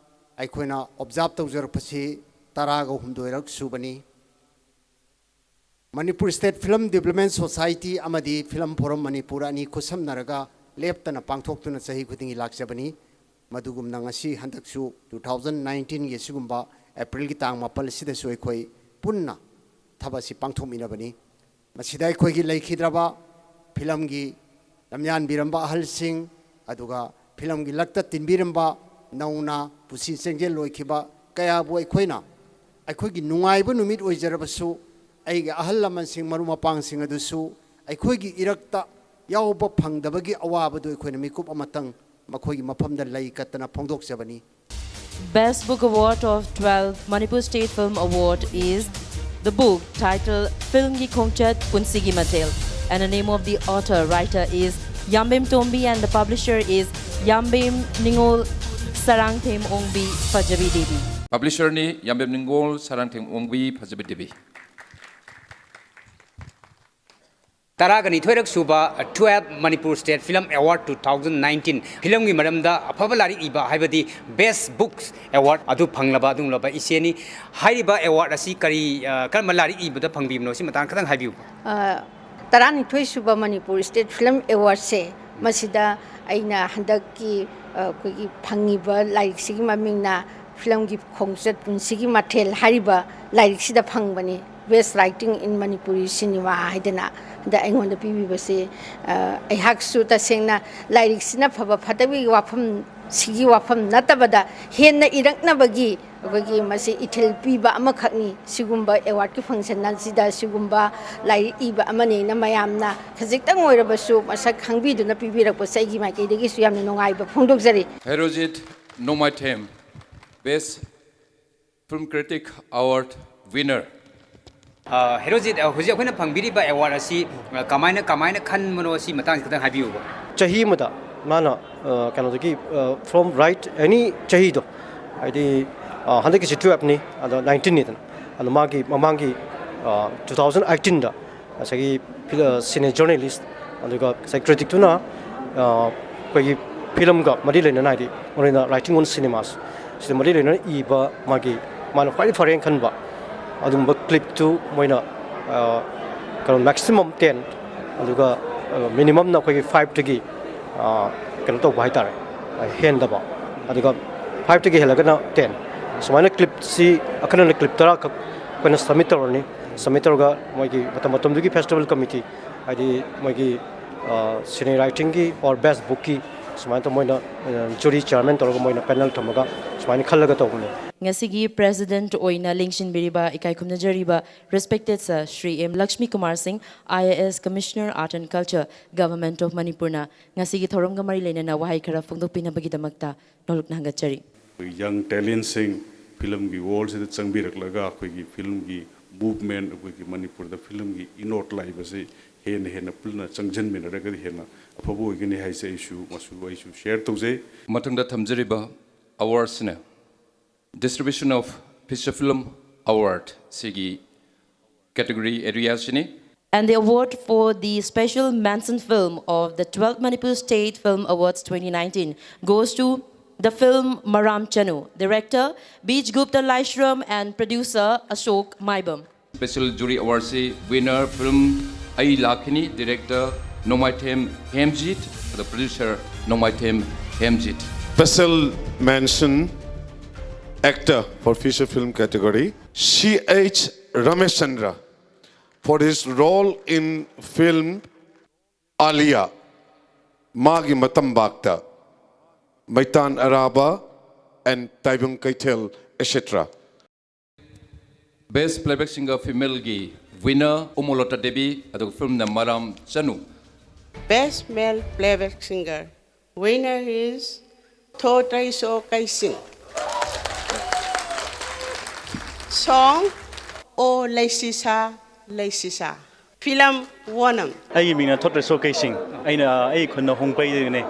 ꯑꯩꯈꯣꯏꯅ ꯑꯣꯕꯖꯥꯔꯕ ꯇꯧꯖꯔꯛꯄꯁꯤ ꯇꯔꯥꯒ ꯍꯨꯝꯗꯣꯏꯔꯛ ꯁꯨꯕꯅꯤ꯫ Manipur state film development society ꯑꯃꯗꯤ ꯐꯤꯂꯝ ꯐꯣꯔꯝ ꯃꯅꯤꯄꯨꯔ ꯑꯅꯤ ꯈꯨꯠꯁꯝꯅꯔꯒ ꯂꯦꯞꯇꯅ ꯄꯥꯡꯊꯣꯛꯇꯨꯅ ꯆꯍꯤ ꯈꯨꯗꯤꯡꯒꯤ ꯂꯥꯛꯆꯕꯅꯤ꯫ ꯃꯗꯨꯒꯨꯝꯅ ꯉꯁꯤ ꯍꯟꯗꯛꯁꯨ two thousand nineteenꯒꯤ ꯑꯁꯤꯒꯨꯝꯕ ꯑꯦꯄ꯭ꯔꯤꯜꯒꯤ ꯇꯥꯡ ꯃꯥꯄꯜ ꯑꯁꯤꯗꯁꯨ ꯑꯩꯈꯣꯏ ꯄꯨꯟꯅ ꯊꯕꯛ ꯑꯁꯤ ꯄꯥꯡꯊꯣꯛꯃꯤꯟꯅꯕꯅꯤ꯫ ꯃꯁꯤꯗ ꯑꯩꯈꯣꯏꯒꯤ ꯂꯩꯈꯤꯗ꯭ꯔꯕ ꯐꯤꯂꯝꯒꯤ ꯂꯝꯌꯥꯟꯕꯤꯔꯝꯕ ꯑꯍꯜꯁꯤꯡ, ꯑꯗꯨꯒ ꯐꯤꯂꯝꯒꯤ ꯂꯛꯇ ꯇꯤꯟꯕꯤꯔꯝꯕ ꯅꯧꯅ ꯄꯨꯟꯁꯤ ꯆꯦꯡꯖꯦꯜ ꯂꯣꯏꯈꯤꯕ ꯀꯌꯥꯕꯨ ꯑꯩꯈꯣꯏꯅ ꯑꯩꯈꯣꯏꯒꯤ ꯅꯨꯡꯉꯥꯏꯕ ꯅꯨꯃꯤꯠ ꯑꯣꯏꯖꯔꯕꯁꯨ, ꯑꯩꯒꯤ ꯑꯍꯜ ꯂꯃꯟꯁꯤꯡ, ꯃꯔꯨꯞ ꯃꯄꯥꯡꯁꯤꯡ ꯑꯗꯨꯁꯨ ꯑꯩꯈꯣꯏꯒꯤ ꯏꯔꯛꯇ ꯌꯥꯎꯕ ꯐꯪꯗꯕꯒꯤ ꯑꯋꯥꯕꯗꯨ ꯑꯩꯈꯣꯏꯅ ꯃꯤꯀꯨꯞ ꯑꯃꯇꯪ ꯃꯈꯣꯏꯒꯤ ꯃꯐꯝꯗ ꯂꯩ ꯀꯠꯇꯅ ꯐꯣꯡꯗꯣꯛꯆꯕꯅꯤ꯫ Best Book Award of twelfth Manipur State Film Award is the book titled ꯐꯤꯜꯝꯒꯤ ꯈꯣꯡꯆꯠ ꯄꯨꯟꯁꯤꯒꯤ ꯃꯊꯦꯜ, and the name of the author, writer is ꯌꯥꯝꯕꯦꯝ Tombi, and the publisher is ꯌꯥꯝꯕꯦꯝ ꯅꯤꯉꯣꯜ ꯁꯔꯥꯡꯊꯦꯝ ꯑꯣꯡꯕꯤ ꯐꯖꯕꯤ ꯗꯦꯕꯤ꯫ ꯄꯕ꯭ꯂꯤꯁꯔꯅꯤ ꯌꯥꯝꯕꯦꯝ ꯅꯤꯡꯒꯣꯜ ꯁꯔꯥꯡꯊꯦꯝ ꯑꯣꯡꯕꯤ ꯐꯖꯕꯤ ꯗꯦꯕꯤ꯫ ꯇꯔꯥꯒ ꯅꯤꯊꯣꯏꯔꯛ ꯁꯨꯕ twelve Manipur State Film Award two thousand nineteen, ꯐꯤꯂꯝꯒꯤ ꯃꯔꯝꯗ ꯑꯐꯕ ꯂꯥꯏꯔꯤꯛ ꯏꯕ, ꯍꯥꯏꯕꯗꯤ Best Books Award ꯑꯗꯨ ꯐꯪꯂꯕ ꯑꯗꯨꯒꯨꯝꯂꯕ ꯏꯆꯦꯅꯤ꯫ ꯍꯥꯏꯔꯤꯕ award ꯑꯁꯤ ꯀꯔꯤ, ꯑ, ꯀꯔꯝꯕ ꯂꯥꯏꯔꯤꯛ ꯏꯕꯗ ꯐꯪꯕꯤꯕꯅꯣ? ꯁꯤ ꯃꯇꯥꯡ ꯈꯤꯇꯪ ꯍꯥꯏꯕꯤꯌꯨ꯫ ꯑ, ꯇꯔꯥꯅꯤꯊꯣꯏ ꯁꯨꯕ Manipur State Film Awardꯁꯦ, ꯃꯁꯤꯗ ꯑꯩꯅ ꯍꯟꯗꯛꯀꯤ, ꯑ, ꯑꯩꯈꯣꯏꯒꯤ ꯐꯪꯉꯤꯕ ꯂꯥꯏꯔꯤꯛꯁꯤꯒꯤ ꯃꯃꯤꯡꯅ ꯐꯤꯂꯝꯒꯤ ꯈꯣꯡꯆꯠ ꯄꯨꯟꯁꯤꯒꯤ ꯃꯊꯦꯜ ꯍꯥꯏꯔꯤꯕ ꯂꯥꯏꯔꯤꯛꯁꯤꯗ ꯐꯪꯕꯅꯤ꯫ Best Writing in Manipuri Cinema ꯍꯥꯏꯗꯅ ꯍꯟꯗꯛ ꯑꯩꯉꯣꯟꯗ ꯄꯤꯕꯤꯕꯁꯤ, ꯑ, ꯑꯩꯍꯥꯛꯁꯨ ꯇꯁꯦꯡꯅ ꯂꯥꯏꯔꯤꯛꯁꯤꯅ ꯐꯕ ꯐꯠꯇꯕꯒꯤ ꯋꯥꯐꯝ, ꯁꯤꯒꯤ ꯋꯥꯐꯝ ꯅꯠꯇꯕꯗ, ꯍꯦꯟꯅ ꯏꯔꯛꯅꯕꯒꯤ ꯑꯩꯈꯣꯏꯒꯤ ꯃꯁꯤ ꯏꯊꯤꯜ ꯄꯤꯕ ꯑꯃꯈꯛꯅꯤ꯫ ꯁꯤꯒꯨꯝꯕ awardꯀꯤ function ꯑꯁꯤꯗ ꯁꯤꯒꯨꯝꯕ ꯂꯥꯏꯔꯤꯛ ꯏꯕ ꯑꯃꯅꯦꯅ ꯃꯌꯥꯝꯅ ꯈꯖꯤꯛꯇꯪ ꯑꯣꯏꯔꯕꯁꯨ ꯃꯁꯛ ꯈꯪꯕꯤꯗꯨꯅ ꯄꯤꯕꯤꯔꯛꯄꯁꯦ ꯑꯩꯒꯤ ꯃꯥꯏꯀꯩꯗꯒꯤꯁꯨ ꯌꯥꯝꯅ ꯅꯨꯡꯉꯥꯏꯕ ꯐꯣꯡꯗꯣꯛꯆꯔꯤ꯫ Herojit Nomaithem, Best Film Critic Award winner. ꯑ, ꯍꯦꯔꯣꯖꯤꯠ, ꯑ, ꯍꯧꯖꯤꯛ ꯑꯩꯈꯣꯏꯅ ꯐꯪꯕꯤꯔꯤꯕ award ꯑꯁꯤ, ꯑ, ꯀꯃꯥꯏꯅ, ꯀꯃꯥꯏꯅ ꯈꯟꯕꯅꯣ, ꯁꯤ ꯃꯇꯥꯡꯁꯤ ꯈꯤꯇꯪ ꯍꯥꯏꯕꯤꯌꯨꯕ꯫ ꯆꯍꯤ ꯑꯃꯗ ꯃꯥꯅ, ꯑ, ꯀꯩꯅꯣꯗꯒꯤ, ꯑ, from right any ꯆꯍꯤꯗꯣ, ꯍꯥꯏꯗꯤ, ꯑ, ꯍꯟꯗꯛꯀꯤꯁꯤ twelveꯅꯤ, ꯑꯗꯣ nineteenꯅꯤꯗꯅ, ꯑꯗꯣ ꯃꯥꯒꯤ ꯃꯃꯥꯡꯒꯤ, ꯑ, two thousand eighteenꯗ ꯉꯁꯥꯏꯒꯤ ꯐꯤ-, ꯑ, cine journalist, ꯑꯗꯨꯒ ꯉꯁꯥꯏ criticꯇꯨꯅ, ꯑ, ꯑꯩꯈꯣꯏꯒꯤ ꯐꯤꯂꯝꯒ ꯃꯔꯤ ꯂꯩꯅꯅ, ꯍꯥꯏꯗꯤ ꯃꯔꯨꯑꯣꯏꯅ Writing on Cinemas, ꯁꯤꯗ ꯃꯔꯤ ꯂꯩꯅꯅ ꯏꯕ ꯃꯥꯒꯤ, ꯃꯥꯅ ꯈ꯭ꯋꯥꯏꯗꯒꯤ ꯐꯔꯦꯅ ꯈꯟꯕ ꯑꯗꯨꯒꯨꯝꯕ clipꯇꯨ ꯃꯣꯏꯅ, ꯑ, ꯀꯩꯅꯣ, maximum ten, ꯑꯗꯨꯒ, ꯑ, minimumꯅ ꯑꯩꯈꯣꯏꯒꯤ fiveꯇꯒꯤ, ꯑ, ꯀꯩꯅꯣ ꯇꯧꯕ ꯍꯥꯏꯇꯥꯔꯦ, ꯑ, ꯍꯦꯟꯗꯕ, ꯑꯗꯨꯒ fiveꯇꯒꯤ ꯍꯦꯜꯂꯒꯅ ten꯫ ꯁꯨꯃꯥꯏꯅ clipꯁꯤ ꯑꯈꯟꯅꯅ clip ꯇꯔꯥ ꯈꯛ ꯑꯩꯈꯣꯏꯅ submit ꯇꯧꯔꯅꯤ꯫ Submit ꯇꯧꯔꯒ ꯃꯣꯏꯒꯤ ꯃꯇꯝ ꯃꯇꯝꯗꯨꯒꯤ festival committee, ꯍꯥꯏꯗꯤ ꯃꯣꯏꯒꯤ, ꯑ, cine writingꯒꯤ or best bookꯀꯤ ꯁꯨꯃꯥꯏꯅ ꯇꯧ-, ꯃꯣꯏꯅ, ꯑ, jury chairman ꯇꯧꯔꯒ ꯃꯣꯏꯅ panel ꯊꯝꯃꯒ ꯁꯨꯃꯥꯏꯅ ꯈꯜꯂꯒ ꯇꯧꯕꯅꯦ꯫ ꯉꯁꯤꯒꯤ president ꯑꯣꯏꯅ ꯂꯦꯡꯁꯤꯟꯕꯤꯔꯤꯕ, ꯏꯀꯥꯏ ꯈꯨꯝꯅꯖꯔꯤꯕ respected sir Shri M Lakshmi Kumar Singh, IAS, Commissioner Art and Culture, Government of Manipurꯅ ꯉꯁꯤꯒꯤ ꯊꯧꯔꯝꯒ ꯃꯔꯤ ꯂꯩꯅꯅ ꯋꯥꯍꯩ ꯈꯔ ꯐꯣꯡꯗꯣꯛꯄꯤꯅꯕꯒꯤꯗꯃꯛꯇ ꯅꯣꯂꯨꯛꯅ ꯍꯪꯒꯠꯆꯔꯤ꯫ ꯑꯩꯈꯣꯏ young talentꯁꯤꯡ ꯐꯤꯂꯝꯒꯤ worldꯁꯤꯗ ꯆꯪꯕꯤꯔꯛꯂꯒ ꯑꯩꯈꯣꯏꯒꯤ ꯐꯤꯂꯝꯒꯤ movement, ꯑꯩꯈꯣꯏꯒꯤ ꯃꯅꯤꯄꯨꯔꯗ ꯐꯤꯂꯝꯒꯤ ꯏꯅꯣꯠ ꯂꯥꯛꯏꯕꯁꯤ ꯍꯦꯟꯅ ꯍꯦꯟꯅ ꯄꯨꯟꯅ ꯆꯪꯁꯤꯟꯃꯤꯟꯅꯔꯒꯗꯤ ꯍꯦꯟꯅ ꯑꯐꯕ ꯑꯣꯏꯒꯅꯤ ꯍꯥꯏꯁꯦ ꯑꯩꯁꯨ, ꯃꯁꯨ ꯑꯩꯁꯨ share ꯇꯧꯖꯩ꯫ ꯃꯊꯪꯗ ꯊꯝꯖꯔꯤꯕ awardꯁꯤꯅ Distribution of Feature Film Award ꯁꯤꯒꯤ category areaꯁꯤꯅꯤ꯫ And the award for the special mention film of the twelfth Manipur State Film Awards twenty nineteen goes to the film Maram Chanu, director Bij Gupta Laishram and producer Ashok Maibam. Special Jury Award si winner film Ai Lakhini, director Nomaithem Hemjit, the producer Nomaithem Hemjit. Special mention actor for feature film category, C H Ramachandra, for his role in film Alia, Magi Matambakta, Maitan Araba, and Taibung Kaitel, et cetera. Best Playback Singer female ꯒꯤ winner Umolota Devi, ꯑꯗꯨꯒ film ꯅ Maram Chanu. Best Male Playback Singer winner is Thotaiso Kaising. Song O Leisisa Leisisa. Film Wonam. ꯑꯩꯒꯤ ꯃꯤꯡꯅ ꯊꯣꯠꯇ꯭ꯔꯦ ꯁꯣ ꯀꯩꯁꯤꯡ꯫ ꯑꯩꯅ ꯑꯩ ꯈꯨꯟꯅ ꯍꯣꯡꯄꯩꯗꯒꯤꯅꯦ꯫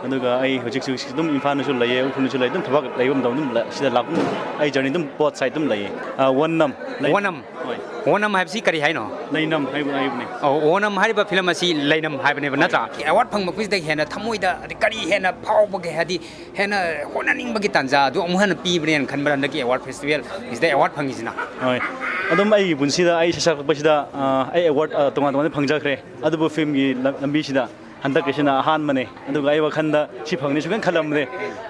ꯑꯗꯨꯒ ꯑꯩ ꯍꯧꯖꯤꯛ ꯍꯧꯖꯤꯛ ꯑꯗꯨꯝ ꯏꯝꯐꯥꯜꯗꯁꯨ ꯂꯩꯌꯦ, ꯎꯈ꯭ꯔꯨꯜꯗꯁꯨ ꯂꯩ꯫ ꯑꯗꯨꯝ ꯊꯕꯛ ꯂꯩꯕ ꯃꯇꯝꯗ ꯑꯗꯨꯝ ꯂ- ꯁꯤꯗ ꯂꯥꯛꯄ꯫ ꯑꯩ ꯖꯔꯅꯤ ꯑꯗꯨꯝ ꯕꯣꯠ ꯁꯥꯏꯗ ꯑꯗꯨꯝ ꯂꯩꯌꯦ꯫ ꯑꯥ, ꯋꯟꯅꯝ꯫ ꯂꯩ- ꯋꯣꯅꯝ꯫ ꯍꯣꯏ꯫ ꯋꯣꯅꯝ ꯍꯥꯏꯕꯁꯤ ꯀꯔꯤ ꯍꯥꯏꯅꯣ? ꯂꯩꯅꯝ ꯍꯥꯏꯕ ꯍꯥꯏꯕꯅꯦ꯫ ꯑꯣ, ꯋꯣꯅꯝ ꯍꯥꯏꯔꯤꯕ ꯐꯤꯂꯝ ꯑꯁꯤ ꯂꯩꯅꯝ ꯍꯥꯏꯕꯅꯦꯕ, ꯅꯠꯇ꯭ꯔꯥ? ꯑꯦꯋꯥꯔꯗ ꯐꯪꯕ ꯈꯨꯗꯤꯡꯗꯒꯤ ꯍꯦꯟꯅ ꯊꯃꯣꯏꯗ ꯑꯗꯩ ꯀꯔꯤ ꯍꯦꯟꯅ ꯐꯥꯎꯕꯒꯦ, ꯍꯥꯏꯗꯤ ꯍꯦꯟꯅ ꯍꯣꯠꯅꯅꯤꯡꯕꯒꯤ ꯇꯥꯟꯖꯥ ꯑꯗꯨ ꯑꯃꯨꯛ ꯍꯟꯅ ꯄꯤꯕꯅꯦꯅ ꯈꯟꯕ꯭ꯔꯥ ꯍꯟꯗꯛꯀꯤ ꯑꯦꯋꯥꯔꯗ ꯐꯦꯁꯇꯤꯚꯦꯜ ꯁꯤꯗ ꯑꯦꯋꯥꯔꯗ ꯐꯪꯉꯤꯁꯤꯅ? ꯍꯣꯏ꯫ ꯑꯗꯨꯝ ꯑꯩꯒꯤ ꯄꯨꯟꯁꯤꯗ ꯑꯩ ꯁꯛꯁꯛꯄꯁꯤꯗ, ꯑꯥ, ꯑꯩ ꯑꯦꯋꯥꯔꯗ, ꯑꯥ, ꯇꯣꯉꯥꯟ ꯇꯣꯉꯥꯟꯕ ꯐꯪꯖꯈ꯭ꯔꯦ꯫ ꯑꯗꯨꯕꯨ ꯐꯤꯂꯝꯒꯤ ꯂꯝ- ꯂꯝꯕꯤꯁꯤꯗ ꯍꯟꯗꯛꯀꯤꯁꯤꯅ ꯑꯍꯥꯟꯕꯅꯦ꯫ ꯑꯗꯨꯒ ꯑꯩ ꯋꯥꯈꯜꯗ ꯁꯤ ꯐꯪꯅꯤ ꯁꯨꯡꯈꯟ ꯈꯜꯂꯝꯗꯦ꯫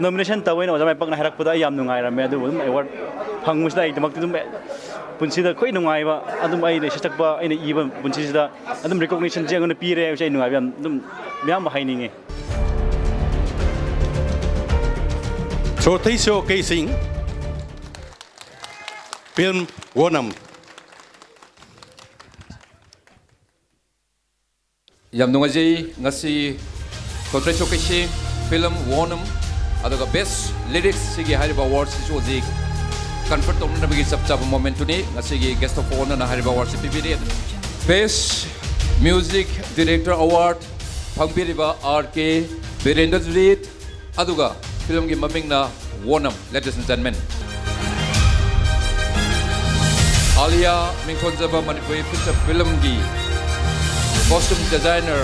ꯅꯣꯃꯤꯅꯦꯁꯟ ꯇꯧꯋꯦꯅ ꯑꯣꯖꯥ ꯃꯥꯏ ꯄꯥꯛꯅ ꯍꯥꯏꯔꯛꯄꯗ ꯑꯩ ꯌꯥꯝ ꯅꯨꯡꯉꯥꯏꯔꯝꯃꯦ꯫ ꯑꯗꯨꯕꯨ ꯑꯗꯨꯝ ꯑꯦꯋꯥꯔꯗ ꯐꯪꯕꯁꯤꯗ ꯑꯩꯒꯤꯗꯃꯛꯇꯤ ꯑꯗꯨꯝ ꯄꯨꯟꯁꯤꯗ ꯈ꯭ꯋꯥꯏ ꯅꯨꯡꯉꯥꯏꯕ, ꯑꯗꯨꯝ ꯑꯩꯅ ꯁꯛꯁꯛꯄ ꯑꯩꯅ ꯏꯕ ꯄꯨꯟꯁꯤꯁꯤꯗ ꯑꯗꯨꯝ ꯔꯤꯀꯣꯛꯅꯤꯁꯟꯁꯤ ꯑꯩꯉꯣꯟꯗ ꯄꯤꯔꯦ ꯍꯥꯏꯕꯁꯦ ꯑꯩ ꯅꯨꯡꯉꯥꯏꯕ ꯌꯥꯝ ꯑꯗꯨꯝ ꯃꯌꯥꯝ ꯑꯃ ꯍꯥꯏꯅꯤꯡꯉꯤ꯫ Thotaiso Keising, film Wonam. ꯌꯥꯝ ꯅꯨꯡꯉꯥꯏꯖꯩ꯫ ꯉꯁꯤ ꯊꯣꯠꯇ꯭ꯔꯦ ꯁꯣ ꯀꯩꯁꯤꯡ, film Wonam, ꯑꯗꯨꯒ Best Lyrics ꯁꯤꯒꯤ ꯍꯥꯏꯔꯤꯕ ꯑꯦꯋꯥꯔꯗ ꯁꯤꯁꯨ ꯍꯧꯖꯤꯛ ꯀꯟꯐꯔ ꯇꯧꯅꯅꯕꯒꯤ ꯆꯞ ꯆꯥꯕ ꯃꯣꯃꯦꯟꯠꯇꯨꯅꯤ꯫ ꯉꯁꯤꯒꯤ Guest of Honour ꯅ ꯍꯥꯏꯔꯤꯕ ꯑꯦꯋꯥꯔꯗ ꯁꯤ ꯄꯤꯕꯤꯔꯤ꯫ Best Music Director Award ꯐꯪꯕꯤꯔꯤꯕ ꯑꯥꯔ ꯀꯦ ꯕꯤꯔꯦꯟꯗ꯭ꯔꯖꯤꯠ, ꯑꯗꯨꯒ ꯐꯤꯂꯝꯒꯤ ꯃꯃꯤꯡꯅ ꯋꯣꯅꯝ꯫ Ladies and gentlemen, ꯑꯥꯂꯤꯌꯥ ꯃꯤꯡꯊꯣꯟꯖꯕ ꯃꯅꯤꯄꯨꯔꯤ ꯐꯤꯆꯔ ꯐꯤꯂꯝꯒꯤ Costume designer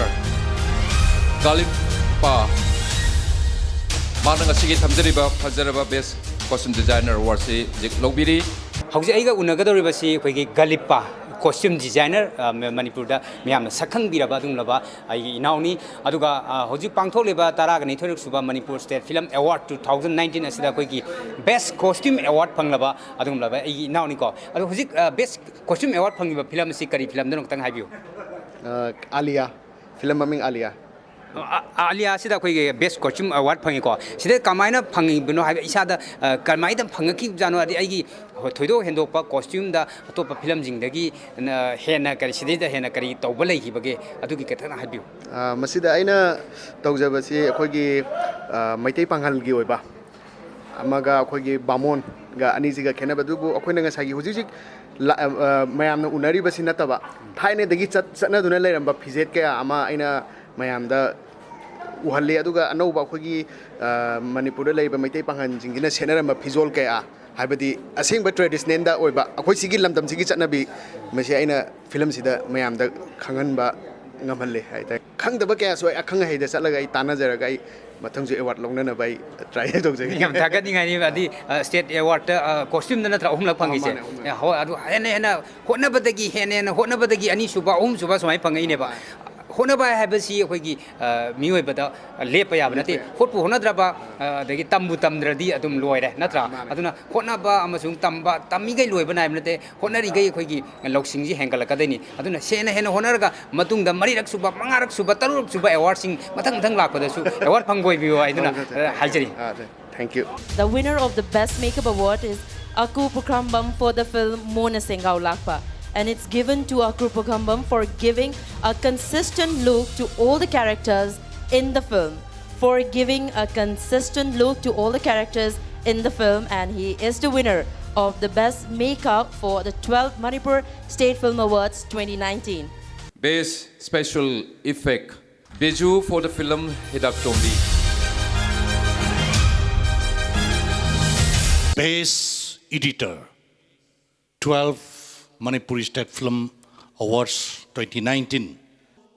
ꯒꯥꯂꯤꯞꯄ, ꯃꯥꯅ ꯉꯁꯤꯒꯤ ꯊꯝꯖꯔꯤꯕ ꯐꯖꯔꯕ best costume designer awardꯁꯤ ꯍꯧꯖꯤꯛ ꯂꯧꯕꯤꯔꯤ꯫ ꯍꯧꯖꯤꯛ ꯑꯩꯒ ꯎꯅꯒꯗꯧꯔꯤꯕꯁꯤ ꯑꯩꯈꯣꯏꯒꯤ ꯒꯥꯂꯤꯞꯄ, costume designer, ꯑ, ꯃ-, ꯃꯅꯤꯄꯨꯔꯗ ꯃꯤꯌꯥꯝꯅ ꯁꯛꯈꯪꯕꯤꯔꯕ ꯑꯗꯨꯒꯨꯝꯂꯕ ꯑꯩꯒꯤ ꯏꯅꯥꯎꯅꯤ꯫ ꯑꯗꯨꯒ, ꯑ, ꯍꯧꯖꯤꯛ ꯄꯥꯡꯊꯣꯛꯂꯤꯕ ꯇꯔꯥꯒ ꯅꯤꯊꯣꯏꯔꯛ ꯁꯨꯕ Manipur State Film Award two thousand nineteen ꯑꯁꯤꯗ ꯑꯩꯈꯣꯏꯒꯤ best costume award ꯐꯪꯂꯕ ꯑꯗꯨꯒꯨꯝꯂꯕ ꯑꯩꯒꯤ ꯏꯅꯥꯎꯅꯤꯀꯣ꯫ ꯑꯗꯣ ꯍꯧꯖꯤꯛ, ꯑ, best costume award ꯐꯪꯉꯤꯕ film ꯑꯁꯤ ꯀꯔꯤ filmꯗꯅꯣ ꯈꯤꯇꯪ ꯍꯥꯏꯕꯤꯌꯨ꯫ ꯑ, ꯑꯥꯂꯤꯌꯥ, film ꯃꯃꯤꯡ ꯑꯥꯂꯤꯌꯥ꯫ ꯑ-, ꯑ-, ꯑꯥꯂꯤꯌꯥꯁꯤꯗ ꯑꯩꯈꯣꯏꯒꯤ best costume award ꯐꯪꯉꯤꯀꯣ꯫ ꯁꯤꯗ ꯀꯃꯥꯏꯅ ꯐꯪꯉꯤꯕꯅꯣ ꯍꯥꯏꯕ, ꯏꯁꯥꯗ, ꯑ, ꯀꯃꯥꯏꯅ ꯐꯪꯉꯛꯈꯤꯕꯖꯥꯠꯅꯣ? ꯑꯗꯩ ꯑꯩꯒꯤ ꯊꯣꯏꯗꯣꯛ ꯍꯦꯟꯗꯣꯛꯄ costumeꯗ ꯑꯇꯣꯞꯄ filmꯁꯤꯡꯗꯒꯤ ꯅ-, ꯍꯦꯟꯅ ꯀꯔꯤ, ꯁꯤꯗꯩꯗ ꯍꯦꯟꯅ ꯀꯔꯤ ꯇꯧꯕ ꯂꯩꯈꯤꯕꯒꯦ? ꯑꯗꯨꯒꯤ ꯈꯤꯇꯪ ꯍꯥꯏꯕꯤꯌꯨ꯫ ꯑ, ꯃꯁꯤꯗ ꯑꯩꯅ ꯇꯧꯖꯕꯁꯤ ꯑꯩꯈꯣꯏꯒꯤ, ꯑ, ꯃꯩꯇꯩ ꯄꯥꯉꯜꯒꯤ ꯑꯣꯏꯕ ꯑꯃꯒ ꯑꯩꯈꯣꯏꯒꯤ ꯕꯥꯃꯣꯟꯒ ꯑꯅꯤꯁꯤꯒ ꯈꯦꯠꯅꯕ꯫ ꯑꯗꯨꯕꯨ ꯑꯩꯈꯣꯏꯅ ꯉꯁꯥꯏꯒꯤ ꯍꯧꯖꯤꯛ ꯍꯧꯖꯤꯛ ꯂꯥ-, ꯑ, ꯑ, ꯃꯌꯥꯝꯅ ꯎꯅꯔꯤꯕꯁꯤ ꯅꯠꯇꯕ, ꯊꯥꯏꯅꯗꯒꯤ ꯆꯠ-, ꯆꯠꯅꯗꯨꯅ ꯂꯩꯔꯝꯕ ꯐꯤꯖꯦꯠ ꯀꯌꯥ ꯑꯃ ꯑꯩꯅ ꯃꯌꯥꯝꯗ ꯎꯍꯜꯂꯤ꯫ ꯑꯗꯨꯒ ꯑꯅꯧꯕ ꯑꯩꯈꯣꯏꯒꯤ, ꯑ, ꯃꯅꯤꯄꯨꯔꯗ ꯂꯩꯔꯤꯕ ꯃꯩꯇꯩ ꯄꯥꯉꯜꯁꯤꯡꯁꯤꯅ ꯁꯦꯠꯅꯔꯝꯕ ꯐꯤꯖꯣꯜ ꯀꯌꯥ, ꯍꯥꯏꯕꯗꯤ ꯑꯁꯦꯡꯕ traditionalꯗ ꯑꯣꯏꯕ ꯑꯩꯈꯣꯏ ꯁꯤꯒꯤ ꯂꯝꯗꯝꯁꯤꯒꯤ ꯆꯠꯅꯕꯤ, ꯃꯁꯤ ꯑꯩꯅ filmꯁꯤꯗ ꯃꯌꯥꯝꯗ ꯈꯪꯍꯟꯕ ꯉꯝꯍꯜꯂꯦ ꯍꯥꯏꯇꯥꯔꯦ꯫ ꯈꯪꯗꯕ ꯀꯌꯥꯁꯨ ꯑꯩ ꯑꯈꯪ ꯑꯍꯩꯗ ꯆꯠꯂꯒ ꯑꯩ ꯇꯥꯟꯅꯖꯔꯒ ꯑꯩ ꯃꯊꯪꯁꯨ award ꯂꯧꯅꯅꯕ ꯑꯩ try ꯇꯧꯖꯒꯦ꯫ ꯌꯥꯝ ꯊꯥꯒꯠꯅꯤꯡꯉꯥꯏꯅꯤ꯫ ꯑꯗꯤ, ꯑ, state awardꯇ, ꯑ, costumeꯗ ꯅꯠꯇ꯭ꯔꯥ ꯑꯍꯨꯝꯂꯛ ꯐꯪꯉꯤꯁꯦ? ꯃꯥꯅꯦ, ꯑꯍꯨꯝꯂꯛ꯫ ꯑꯦ, ꯍꯣꯏ, ꯑꯗꯨ ꯍꯦꯟꯅ ꯍꯦꯟꯅ ꯍꯣꯠꯅꯕꯗꯒꯤ ꯍꯦꯟꯅ ꯍꯦꯟꯅ ꯍꯣꯠꯅꯕꯗꯒꯤ ꯑꯅꯤꯁꯨꯕ, ꯑꯍꯨꯝꯁꯨꯕ ꯁꯨꯃꯥꯏꯅ ꯐꯪꯉꯛꯏꯅꯦꯕ꯫ ꯃꯥꯅꯦ꯫ ꯍꯣꯠꯅꯕ ꯍꯥꯏꯕꯁꯤ ꯑꯩꯈꯣꯏꯒꯤ, ꯑ, ꯃꯤꯑꯣꯏꯕꯗ ꯂꯦꯞꯄ ꯌꯥꯕ ꯅꯠꯇꯦ꯫ ꯂꯦꯞꯄ ꯌꯥꯗꯦ꯫ ꯍꯣꯠꯄꯨ ꯍꯣꯠꯅꯗ꯭ꯔꯕ, ꯑ, ꯑꯗꯒꯤ ꯇꯝꯕꯨ ꯇꯝꯗ꯭ꯔꯗꯤ ꯑꯗꯨꯝ ꯂꯣꯏꯔꯦ, ꯅꯠꯇ꯭ꯔꯥ? ꯃꯥꯅꯦ꯫ ꯑꯗꯨꯅ ꯍꯣꯠꯅꯕ ꯑꯃꯁꯨꯡ ꯇꯝꯕ, ꯇꯝꯃꯤꯈꯩ ꯂꯣꯏꯕ ꯅꯥꯏꯕ ꯅꯠꯇꯦ꯫ ꯍꯣꯠꯅꯔꯤꯈꯩ ꯑꯩꯈꯣꯏꯒꯤ ꯂꯧꯁꯤꯡꯁꯤ ꯍꯦꯟꯒꯠꯂꯛꯀꯗꯣꯏꯅꯤ꯫ ꯑꯗꯨꯅ ꯍꯦꯟꯅ ꯍꯦꯟꯅ ꯍꯣꯠꯅꯔꯒ ꯃꯇꯨꯡꯗ ꯃꯔꯤꯔꯛ ꯁꯨꯕ, ꯃꯉꯥꯔꯛ ꯁꯨꯕ, ꯇꯔꯨꯛꯔꯛ ꯁꯨꯕ awardꯁꯤꯡ ꯃꯊꯪ ꯃꯊꯪ ꯂꯥꯛꯄꯗꯁꯨ award ꯐꯪꯕ ꯑꯣꯏꯕꯤꯌꯨ ꯍꯥꯏꯗꯨꯅ, ꯍꯣꯏ, ꯍꯣꯏ, ꯍꯣꯏ꯫ ꯑ, ꯍꯥꯏꯖꯔꯤ꯫ ꯑ, th-, thank you. The winner of the Best Makeup Award is Aku Pukhrambam for the film Mona Sengao Lakpa, and it's given to Aku Pukhrambam for giving a consistent look to all the characters in the film, for giving a consistent look to all the characters in the film, and he is the winner of the Best Makeup for the twelfth Manipur State Film Awards twenty nineteen. Best Special Effect, Biju for the film Hidak Chombi. Best Editor, twelfth Manipuri State Film Awards twenty nineteen.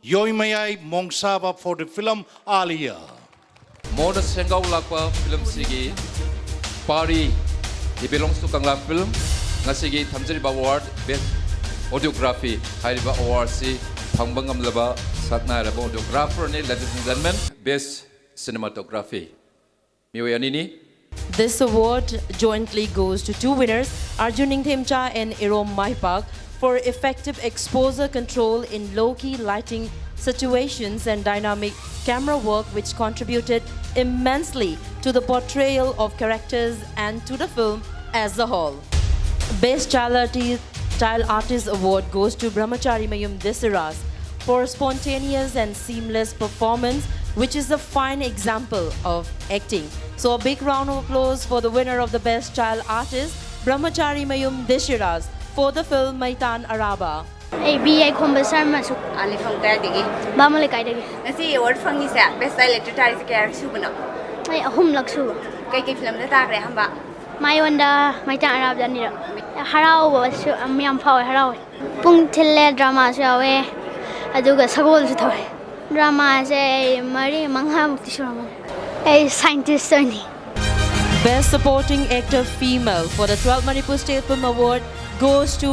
Yoimayai Mongsaba for the film Alia. ꯃꯣꯔꯅ ꯁꯦꯡꯒꯥꯎ ꯂꯥꯛꯄ ꯐꯤꯂꯝꯁꯤꯒꯤ ꯄꯥꯔꯤ, He Belongs to Kangla Film, ꯉꯁꯤꯒꯤ ꯊꯝꯖꯔꯤꯕ award Best Audiography ꯍꯥꯏꯔꯤꯕ awardꯁꯤ ꯐꯪꯕ ꯉꯝꯂꯕ ꯁꯛꯅꯥꯏꯔꯕ audiographerꯅꯤ, ladies and gentlemen, Best Cinematography꯫ ꯃꯤꯑꯣꯏ ꯑꯅꯤꯅꯤ꯫ This award jointly goes to two winners, Arjun Ningthemcha and Irom Maipak, for effective exposure control in low-key lighting situations and dynamic camera work, which contributed immensely to the portrayal of characters and to the film as a whole. Best Child Artist, Child Artist Award goes to Brahmachari Mayum Desiras for spontaneous and seamless performance, which is a fine example of acting. So, a big round of applause for the winner of the Best Child Artist, Brahmachari Mayum Desiras, for the film Maitan Araba. ꯑꯩ B ꯑꯥꯏ ꯈꯣꯝꯕ ꯁꯥꯔ ꯃꯁꯨ꯫ ꯑꯥ, ꯂꯩꯐꯝ ꯀꯗꯥꯏꯗꯒꯤ? ꯕꯥꯃꯣꯟ ꯂꯩꯀꯥꯏꯗꯒꯤ꯫ ꯉꯁꯤ award ꯐꯪꯉꯤꯁꯦ ꯕꯦꯁ director ꯇꯥꯔꯤꯁꯦ ꯀꯌꯥꯔꯛ ꯁꯨꯕꯅꯣ? ꯑꯩ ꯑꯍꯨꯝꯂꯛ ꯁꯨꯕ꯫ ꯀꯩꯀꯩ ꯐꯤꯂꯝꯗ ꯇꯥꯈ꯭ꯔꯦ ꯑꯍꯥꯟꯕ? ꯃꯥꯏꯌꯣꯟꯗ, ꯃꯩꯇꯥꯟ ꯑꯔꯥꯕꯗ ꯑꯅꯤꯔꯛ꯫ ꯍꯔꯥꯎꯕꯁꯨ ꯌꯥꯝ ꯐꯥꯎꯋꯦ, ꯍꯔꯥꯎꯋꯦ꯫ ꯄꯨꯡ ꯊꯤꯜꯂꯦ, ꯗ꯭ꯔꯃꯥꯁꯨ ꯌꯥꯎꯋꯦ, ꯑꯗꯨꯒ ꯁꯒꯣꯜꯁꯨ ꯊꯧꯋꯦ꯫ ꯗ꯭ꯔꯃꯥꯁꯦ ꯑꯩ ꯃꯔꯤ ꯃꯉꯥꯃꯨꯛꯇꯤ ꯁꯨꯔꯝꯃꯅꯤ꯫ ꯑꯩ ꯁꯥꯏꯟꯇꯤꯁ ꯑꯣꯏꯅꯤ꯫ Best Supporting Actor Female for the twelfth Manipur State Film Award goes to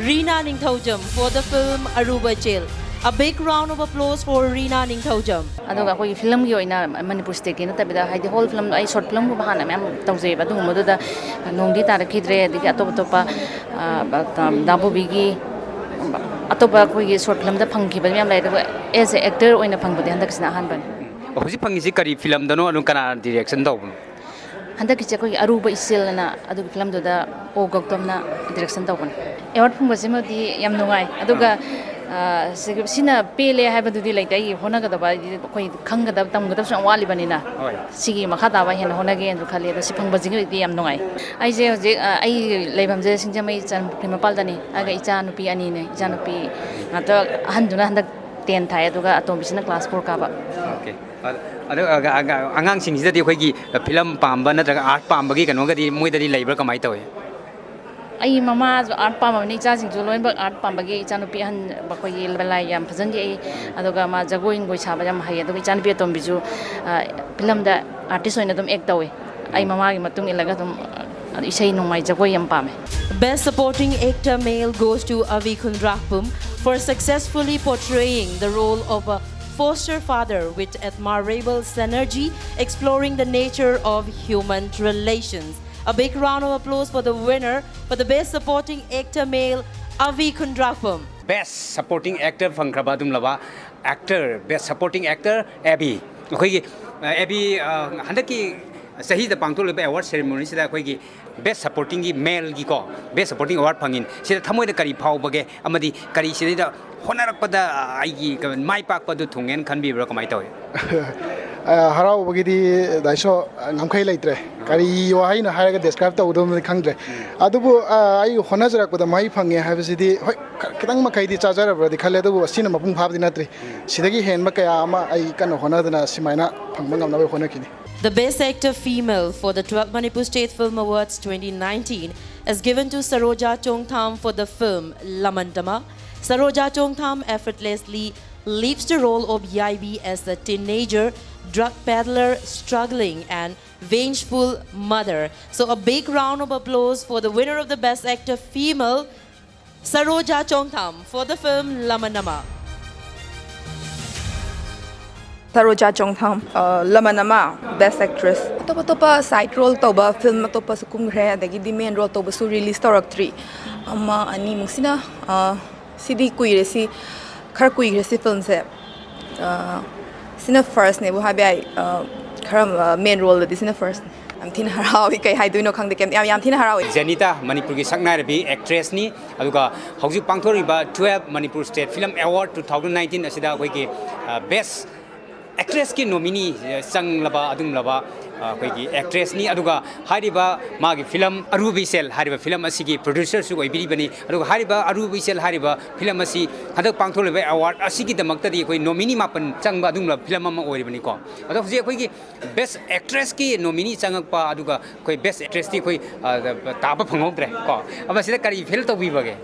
Rina Ningthoujam for the film Aruba Jail. A big round of applause for Rina Ningthoujam. ꯑꯗꯨꯒ ꯑꯩꯈꯣꯏꯒꯤ ꯐꯤꯂꯝꯒꯤ ꯑꯣꯏꯅ ꯃꯅꯤꯄꯨꯔ ꯁ꯭ꯇꯦꯠꯀꯤ ꯅꯠꯇꯕꯤꯗ, ꯍꯥꯏꯗꯤ ꯍꯣꯜ ꯐꯤꯂꯝꯗꯣ ꯑꯩ ꯁꯣꯔꯠ ꯐꯤꯂꯝꯒꯨꯝꯕ ꯍꯥꯟꯅ ꯃꯌꯥꯝ ꯇꯧꯖꯩꯑꯕ, ꯑꯗꯨꯒꯨꯝꯕꯗꯨꯗ ꯅꯣꯡꯗꯤ ꯇꯥꯔꯛꯈꯤꯗ꯭ꯔꯦ꯫ ꯑꯗꯒꯤ ꯑꯇꯣꯞ ꯑꯇꯣꯞꯄ ꯗꯥꯕꯨꯕꯤꯒꯤ ꯑꯇꯣꯞꯄ ꯑꯩꯈꯣꯏꯒꯤ ꯁꯣꯔꯠ ꯐꯤꯂꯝꯗ ꯐꯪꯈꯤꯕ ꯃꯌꯥꯝ ꯂꯩ, ꯑꯗꯨꯒ ꯑꯦꯁ ꯑꯦ ꯑꯦꯛꯇꯔ ꯑꯣꯏꯅ ꯐꯪꯕꯗꯤ ꯍꯟꯗꯛꯁꯤꯅ ꯑꯍꯥꯟꯕꯅꯤ꯫ ꯍꯧꯖꯤꯛ ꯐꯪꯉꯤꯁꯤ ꯀꯔꯤ ꯐꯤꯂꯝꯗꯅꯣ, ꯑꯗꯨꯝ ꯀꯅꯥ ꯗꯤꯔꯦꯛꯁꯟ ꯇꯧꯕꯅꯣ? ꯍꯟꯗꯛꯀꯤꯁꯦ ꯑꯩꯈꯣꯏꯒꯤ ꯑꯔꯨꯕ ꯏꯆꯦꯜ ꯑꯅ ꯑꯗꯨꯒꯤ ꯐꯤꯂꯝꯗꯨꯗ ꯑꯣ ꯒꯧꯇꯝꯅ ꯗꯤꯔꯦꯛꯁꯟ ꯇꯧꯕꯅꯤ꯫ ꯑꯦꯋꯥꯔꯗ ꯐꯪꯕꯁꯤꯃꯗꯤ ꯌꯥꯝ ꯅꯨꯡꯉꯥꯏ, ꯑꯗꯨꯒ ꯁꯤꯅ ꯄꯦꯜꯂꯦ ꯍꯥꯏꯕꯗꯨꯗꯤ ꯂꯩꯇꯦ꯫ ꯑꯩꯒꯤ ꯍꯣꯠꯅꯒꯗꯕ ꯍꯥꯏꯗꯤ ꯑꯩꯈꯣꯏ ꯈꯪꯒꯗꯕ ꯇꯝꯒꯗꯕꯁꯨ ꯌꯥꯝ ꯋꯥꯠꯂꯤꯕꯅꯤꯅ, ꯁꯤꯒꯤ ꯃꯈꯥ ꯇꯥꯕ ꯍꯦꯟꯅ ꯍꯣꯠꯅꯒꯦꯅꯁꯨ ꯈꯜꯂꯤ꯫ ꯑꯗꯣ ꯁꯤ ꯐꯪꯕꯁꯤꯒꯤꯗꯤ ꯌꯥꯝ ꯅꯨꯡꯉꯥꯏ꯫ ꯑꯩꯁꯦ ꯍꯧꯖꯤꯛ ꯑꯩ ꯂꯩꯐꯝꯁꯦ ꯁꯤꯡꯖꯃꯩ ꯆꯟꯄꯨꯈ꯭ꯔꯤ ꯃꯄꯥꯜꯗꯅꯤ꯫ ꯑꯗꯨꯒ ꯏꯆꯥ ꯅꯨꯄꯤ ꯑꯅꯤꯅꯦ꯫ ꯏꯆꯥ ꯅꯨꯄꯤ ꯉꯥꯛꯇ, ꯑꯍꯟꯗꯨꯅ ꯍꯟꯗꯛ ꯇꯦꯟ ꯊꯥꯏ, ꯑꯗꯨꯒ ꯑꯇꯣꯝꯕꯤꯁꯤꯅ ꯀ꯭ꯂꯥꯁ ꯐꯣꯔ ꯀꯥꯕ꯫ ꯑꯣꯀꯦ꯫ ꯑꯗꯣ ꯑꯉꯥꯡꯁꯤꯡꯁꯤꯗꯗꯤ ꯑꯩꯈꯣꯏꯒꯤ ꯐꯤꯂꯝ ꯄꯥꯝꯕ ꯅꯠꯇ꯭ꯔꯒ ꯑꯥꯔꯠ ꯄꯥꯝꯕꯒꯤ ꯀꯩꯅꯣꯒꯗꯤ ꯃꯣꯏꯗꯗꯤ ꯂꯩꯕ꯭ꯔꯥ, ꯀꯃꯥꯏꯅ ꯇꯧꯏ? ꯑꯩ ꯃꯃꯥꯁꯨ ꯑꯥꯔꯠ ꯄꯥꯝꯃꯕꯅꯤ, ꯏꯆꯥꯁꯤꯡꯁꯨ ꯂꯣꯏꯅꯃꯛ ꯑꯥꯔꯠ ꯄꯥꯝꯕꯒꯤ, ꯏꯆꯥꯅꯨꯄꯤ ꯑꯍꯟ ꯃꯈꯣꯏꯒꯤ ꯂꯥꯏ ꯌꯥꯝ ꯐꯖꯅ ꯌꯦꯛꯏ, ꯑꯗꯨꯒ ꯃꯥ ꯖꯒꯣꯏ ꯅꯨꯡꯒꯣꯏ ꯁꯥꯕ ꯌꯥꯝ ꯍꯩ, ꯑꯗꯨꯒ ꯏꯆꯥꯅꯨꯄꯤ ꯑꯇꯣꯝꯕꯤꯁꯨ, ꯑ, ꯐꯤꯂꯝꯗ ꯑꯥꯔꯇꯤꯁ ꯑꯣꯏꯅ ꯑꯗꯨꯝ ꯑꯦꯛ ꯇꯧꯋꯤ꯫ ꯑꯩ ꯃꯃꯥꯒꯤ ꯃꯇꯨꯡ ꯏꯜꯂꯒ ꯑꯗꯨꯝ, ꯑ, ꯏꯁꯩ ꯅꯣꯡꯃꯥꯏ ꯖꯒꯣꯏ ꯌꯥꯝ ꯄꯥꯝꯃꯦ꯫ Best Supporting Actor Male goes to Avi Khundrakpum for successfully portraying the role of a foster father with admirable synergy, exploring the nature of human relations. A big round of applause for the winner for the Best Supporting Actor Male, Avi Khundrakpum. Best Supporting Actor ꯐꯪꯈ꯭ꯔꯕ ꯑꯗꯨꯝꯂꯕ actor, Best Supporting Actor AB. ꯑꯩꯈꯣꯏꯒꯤ, ꯑ, AB, ꯑ, ꯍꯟꯗꯛꯀꯤ ꯆꯍꯤꯗ ꯄꯥꯡꯊꯣꯛꯂꯤꯕ award ꯁꯦꯔꯦꯃꯣꯅꯤꯁꯤꯗ ꯑꯩꯈꯣꯏꯒꯤ Best Supportingꯒꯤ maleꯒꯤꯀꯣ, Best Supporting Award ꯐꯪꯉꯤꯅꯤ꯫ ꯁꯤꯗ ꯊꯃꯣꯏꯗ ꯀꯔꯤ ꯐꯥꯎꯕꯒꯦ? ꯑꯃꯗꯤ ꯀꯔꯤ ꯁꯤꯗꯩꯗ ꯍꯣꯠꯅꯔꯛꯄꯗ, ꯑ, ꯑꯩꯒꯤ ꯀ-, ꯃꯥꯏ ꯄꯥꯛꯄꯗꯨ ꯊꯨꯡꯉꯦꯅ ꯈꯟꯕꯤꯕ꯭ꯔꯥ? ꯀꯃꯥꯏꯅ ꯇꯧꯋꯤ? ꯑ, ꯍꯔꯥꯎꯕꯒꯤꯗꯤ ꯗꯥꯏꯁꯣ, ꯑ, ꯉꯝꯈꯩ ꯂꯩꯇ꯭ꯔꯦ꯫ ꯀꯔꯤ ꯋꯥꯍꯩꯅ ꯍꯥꯏꯔꯒ ꯗꯦꯁꯀ꯭ꯔꯥꯏꯕ ꯇꯧꯒꯗꯕꯅꯣꯗꯤ ꯈꯪꯗ꯭ꯔꯦ꯫ ꯑꯗꯨꯕꯨ, ꯑ, ꯑꯩ ꯍꯣꯠꯅꯖꯔꯛꯄꯗ ꯃꯍꯩ ꯐꯪꯉꯦ ꯍꯥꯏꯕꯁꯤꯗꯤ, ꯍꯣꯏ, ꯈ-, ꯈꯤꯇꯪ ꯃꯈꯩꯗꯤ ꯆꯥꯖꯔꯕ꯭ꯔꯗꯤ ꯈꯜꯂꯦ, ꯑꯗꯨꯕꯨ ꯑꯁꯤꯅ ꯃꯄꯨꯡ ꯐꯥꯕꯗꯤ ꯅꯠꯇ꯭ꯔꯤ꯫ ꯁꯤꯗꯒꯤ ꯍꯦꯟꯕ ꯀꯌꯥ ꯑꯃ ꯑꯩ ꯀꯟꯅ ꯍꯣꯠꯅꯗꯅ ꯁꯤꯃꯥꯏꯅ ꯐꯪꯕ ꯉꯝꯅꯕ ꯍꯣꯠꯅꯈꯤꯅꯤ꯫ The Best Actor Female for the twelfth Manipur State Film Awards twenty nineteen is given to Saroja Chongtham for the film Lamandama. Saroja Chongtham effortlessly leaps the role of Yaibi as a teenager drug peddler, struggling and vengeful mother. So a big round of applause for the winner of the Best Actor Female, Saroja Chongtham, for the film Lamanama. Saroja Chongtham, uh, Lamanama, Best Actress. ꯑꯇꯣꯞ ꯑꯇꯣꯞꯄ side role ꯇꯧꯕ film ꯑꯇꯣꯞꯄꯁꯨ ꯀꯨꯝꯈ꯭ꯔꯦ, ꯑꯗꯒꯤꯗꯤ main role ꯇꯧꯕꯁꯨ release ꯇꯧꯔꯛꯇ꯭ꯔꯤ꯫ ꯑꯃ ꯑꯅꯤꯃꯨꯛꯁꯤꯅ, uh, ꯁꯤꯗꯤ ꯀꯨꯏꯔꯦ, ꯁꯤ ꯈꯔ ꯀꯨꯏꯈ꯭ꯔꯦ ꯁꯤ filmꯁꯦ꯫ Uh, ꯁꯤꯅ firstꯅꯦꯕꯨ ꯍꯥꯏꯕ ꯌꯥꯏ꯫ Uh, ꯈꯔ, uh, main roleꯗꯗꯤ ꯁꯤꯅ first꯫ ꯌꯥꯝ ꯊꯤꯅ ꯍꯔꯥꯎꯏ, ꯀꯩ ꯍꯥꯏꯗꯣꯏꯅꯣ ꯈꯪꯗꯦ, ꯀꯩꯝ, ꯌꯥꯝ, ꯌꯥꯝ ꯊꯤꯅ ꯍꯔꯥꯎꯏ꯫ ꯖꯦꯅꯤꯇꯥ, ꯃꯅꯤꯄꯨꯔꯒꯤ ꯁꯛꯅꯥꯏꯔꯕꯤ actressꯅꯤ꯫ ꯑꯗꯨꯒ ꯍꯧꯖꯤꯛ ꯄꯥꯡꯊꯣꯛꯂꯤꯕ twelfth Manipur State Film Award two thousand nineteen ꯑꯁꯤꯗ ꯑꯩꯈꯣꯏꯒꯤ, ꯑ, Best Actressꯀꯤ nominee, ꯑ, ꯆꯪꯂꯕ ꯑꯗꯨꯒꯨꯝꯂꯕ ꯑꯩꯈꯣꯏꯒꯤ ꯑꯦꯛꯇ꯭ꯔꯦꯁꯅꯤ, ꯑꯗꯨꯒ ꯍꯥꯏꯔꯤꯕ ꯃꯥꯒꯤ ꯐꯤꯂꯝ ꯑꯔꯨꯕ ꯏꯆꯦꯜ ꯍꯥꯏꯔꯤꯕ ꯐꯤꯂꯝ ꯑꯁꯤꯒꯤ ꯄ꯭ꯔꯣꯗ꯭ꯌꯨꯁꯔꯁꯨ ꯑꯣꯏꯕꯤꯔꯤꯕꯅꯤ꯫ ꯑꯗꯨꯒ ꯍꯥꯏꯔꯤꯕ ꯑꯔꯨꯕ ꯏꯆꯦꯜ ꯍꯥꯏꯔꯤꯕ ꯐꯤꯂꯝ ꯑꯁꯤ ꯍꯟꯗꯛ ꯄꯥꯡꯊꯣꯛꯂꯤꯕ ꯑꯦꯋꯥꯔꯗ ꯑꯁꯤꯒꯤꯗꯃꯛꯇꯗꯤ ꯑꯩꯈꯣꯏ ꯅꯣꯃꯤꯅꯤ ꯃꯥꯄꯟ ꯆꯪꯕ ꯑꯗꯨꯒꯨꯝꯂꯕ ꯐꯤꯂꯝ ꯑꯃ ꯑꯣꯏꯔꯤꯕꯅꯤꯀꯣ꯫ ꯑꯗꯣ ꯍꯧꯖꯤꯛ ꯑꯩꯈꯣꯏꯒꯤ ꯕꯦꯁ ꯑꯦꯛꯇ꯭ꯔꯦꯁꯀꯤ ꯅꯣꯃꯤꯅꯤ ꯆꯪꯉꯛꯄ, ꯑꯗꯨꯒ ꯑꯩꯈꯣꯏ ꯕꯦꯁ ꯑꯦꯛꯇ꯭ꯔꯦꯁꯇꯤ ꯑꯩꯈꯣꯏ, ꯑ, ꯇꯥꯕ ꯐꯪꯍꯧꯗ꯭ꯔꯦ ꯀꯣ꯫ ꯑꯃ ꯁꯤꯗ ꯀꯔꯤ ꯐꯤꯜ ꯇꯧꯕꯤꯕꯒꯦ?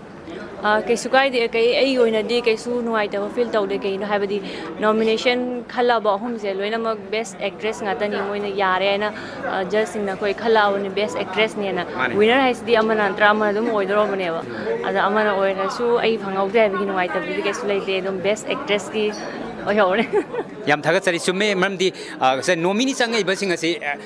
ꯑ, ꯀꯩꯁꯨ ꯀꯥꯏꯗꯦ꯫ ꯀꯩ, ꯑꯩꯒꯤ ꯑꯣꯏꯅꯗꯤ ꯀꯩꯁꯨ ꯅꯨꯡꯉꯥꯏꯇꯕ ꯐꯤꯜ ꯇꯧꯗꯦ꯫ ꯀꯩꯒꯤꯅꯣ ꯍꯥꯏꯕꯗꯤ, ꯅꯣꯃꯤꯅꯦꯁꯟ ꯈꯜꯂꯕ ꯑꯍꯨꯝꯁꯦ ꯂꯣꯏꯅꯃꯛ ꯕꯦꯁ ꯑꯦꯛꯇ꯭ꯔꯦꯁ ꯉꯥꯛꯇꯅꯤ꯫ ꯃꯣꯏꯅ ꯌꯥꯔꯦ ꯍꯥꯏꯅ, ꯑ, ꯖꯖꯁꯤꯡꯅ ꯑꯩꯈꯣꯏ ꯈꯜꯂꯛꯑꯕꯅꯤ ꯕꯦꯁ ꯑꯦꯛꯇ꯭ꯔꯦꯁꯅꯦꯅ꯫ ꯃꯥꯅꯤ꯫ ꯋꯤꯅꯔ ꯍꯥꯏꯁꯤꯗꯤ ꯑꯃ ꯅꯠꯇ꯭ꯔ ꯑꯃ ꯑꯗꯨꯝ ꯑꯣꯏꯗꯧꯔꯕꯅꯦꯕ꯫ ꯑꯗ ꯑꯃꯅ ꯑꯣꯏꯔꯁꯨ ꯑꯩ ꯐꯪꯍꯧꯗ꯭ꯔꯦ ꯍꯥꯏꯕꯒꯤ ꯅꯨꯡꯉꯥꯏꯇꯕꯗꯨꯗꯤ ꯀꯩꯁꯨ ꯂꯩꯇꯦ꯫ ꯑꯗꯨꯝ ꯕꯦꯁ ꯑꯦꯛꯇ꯭ꯔꯦꯁꯇꯤ ꯑꯣꯏꯍꯧꯔꯦ꯫ ꯌꯥꯝ ꯊꯥꯒꯠꯆꯔꯤ꯫ ꯆꯨꯝꯃꯦ, ꯃꯔꯝꯗꯤ, ꯑ, ꯉꯁꯥꯏ ꯅꯣꯃꯤꯅꯤ ꯆꯪꯉꯛꯏꯕꯁꯤꯡ ꯑꯁꯤ, ꯑ,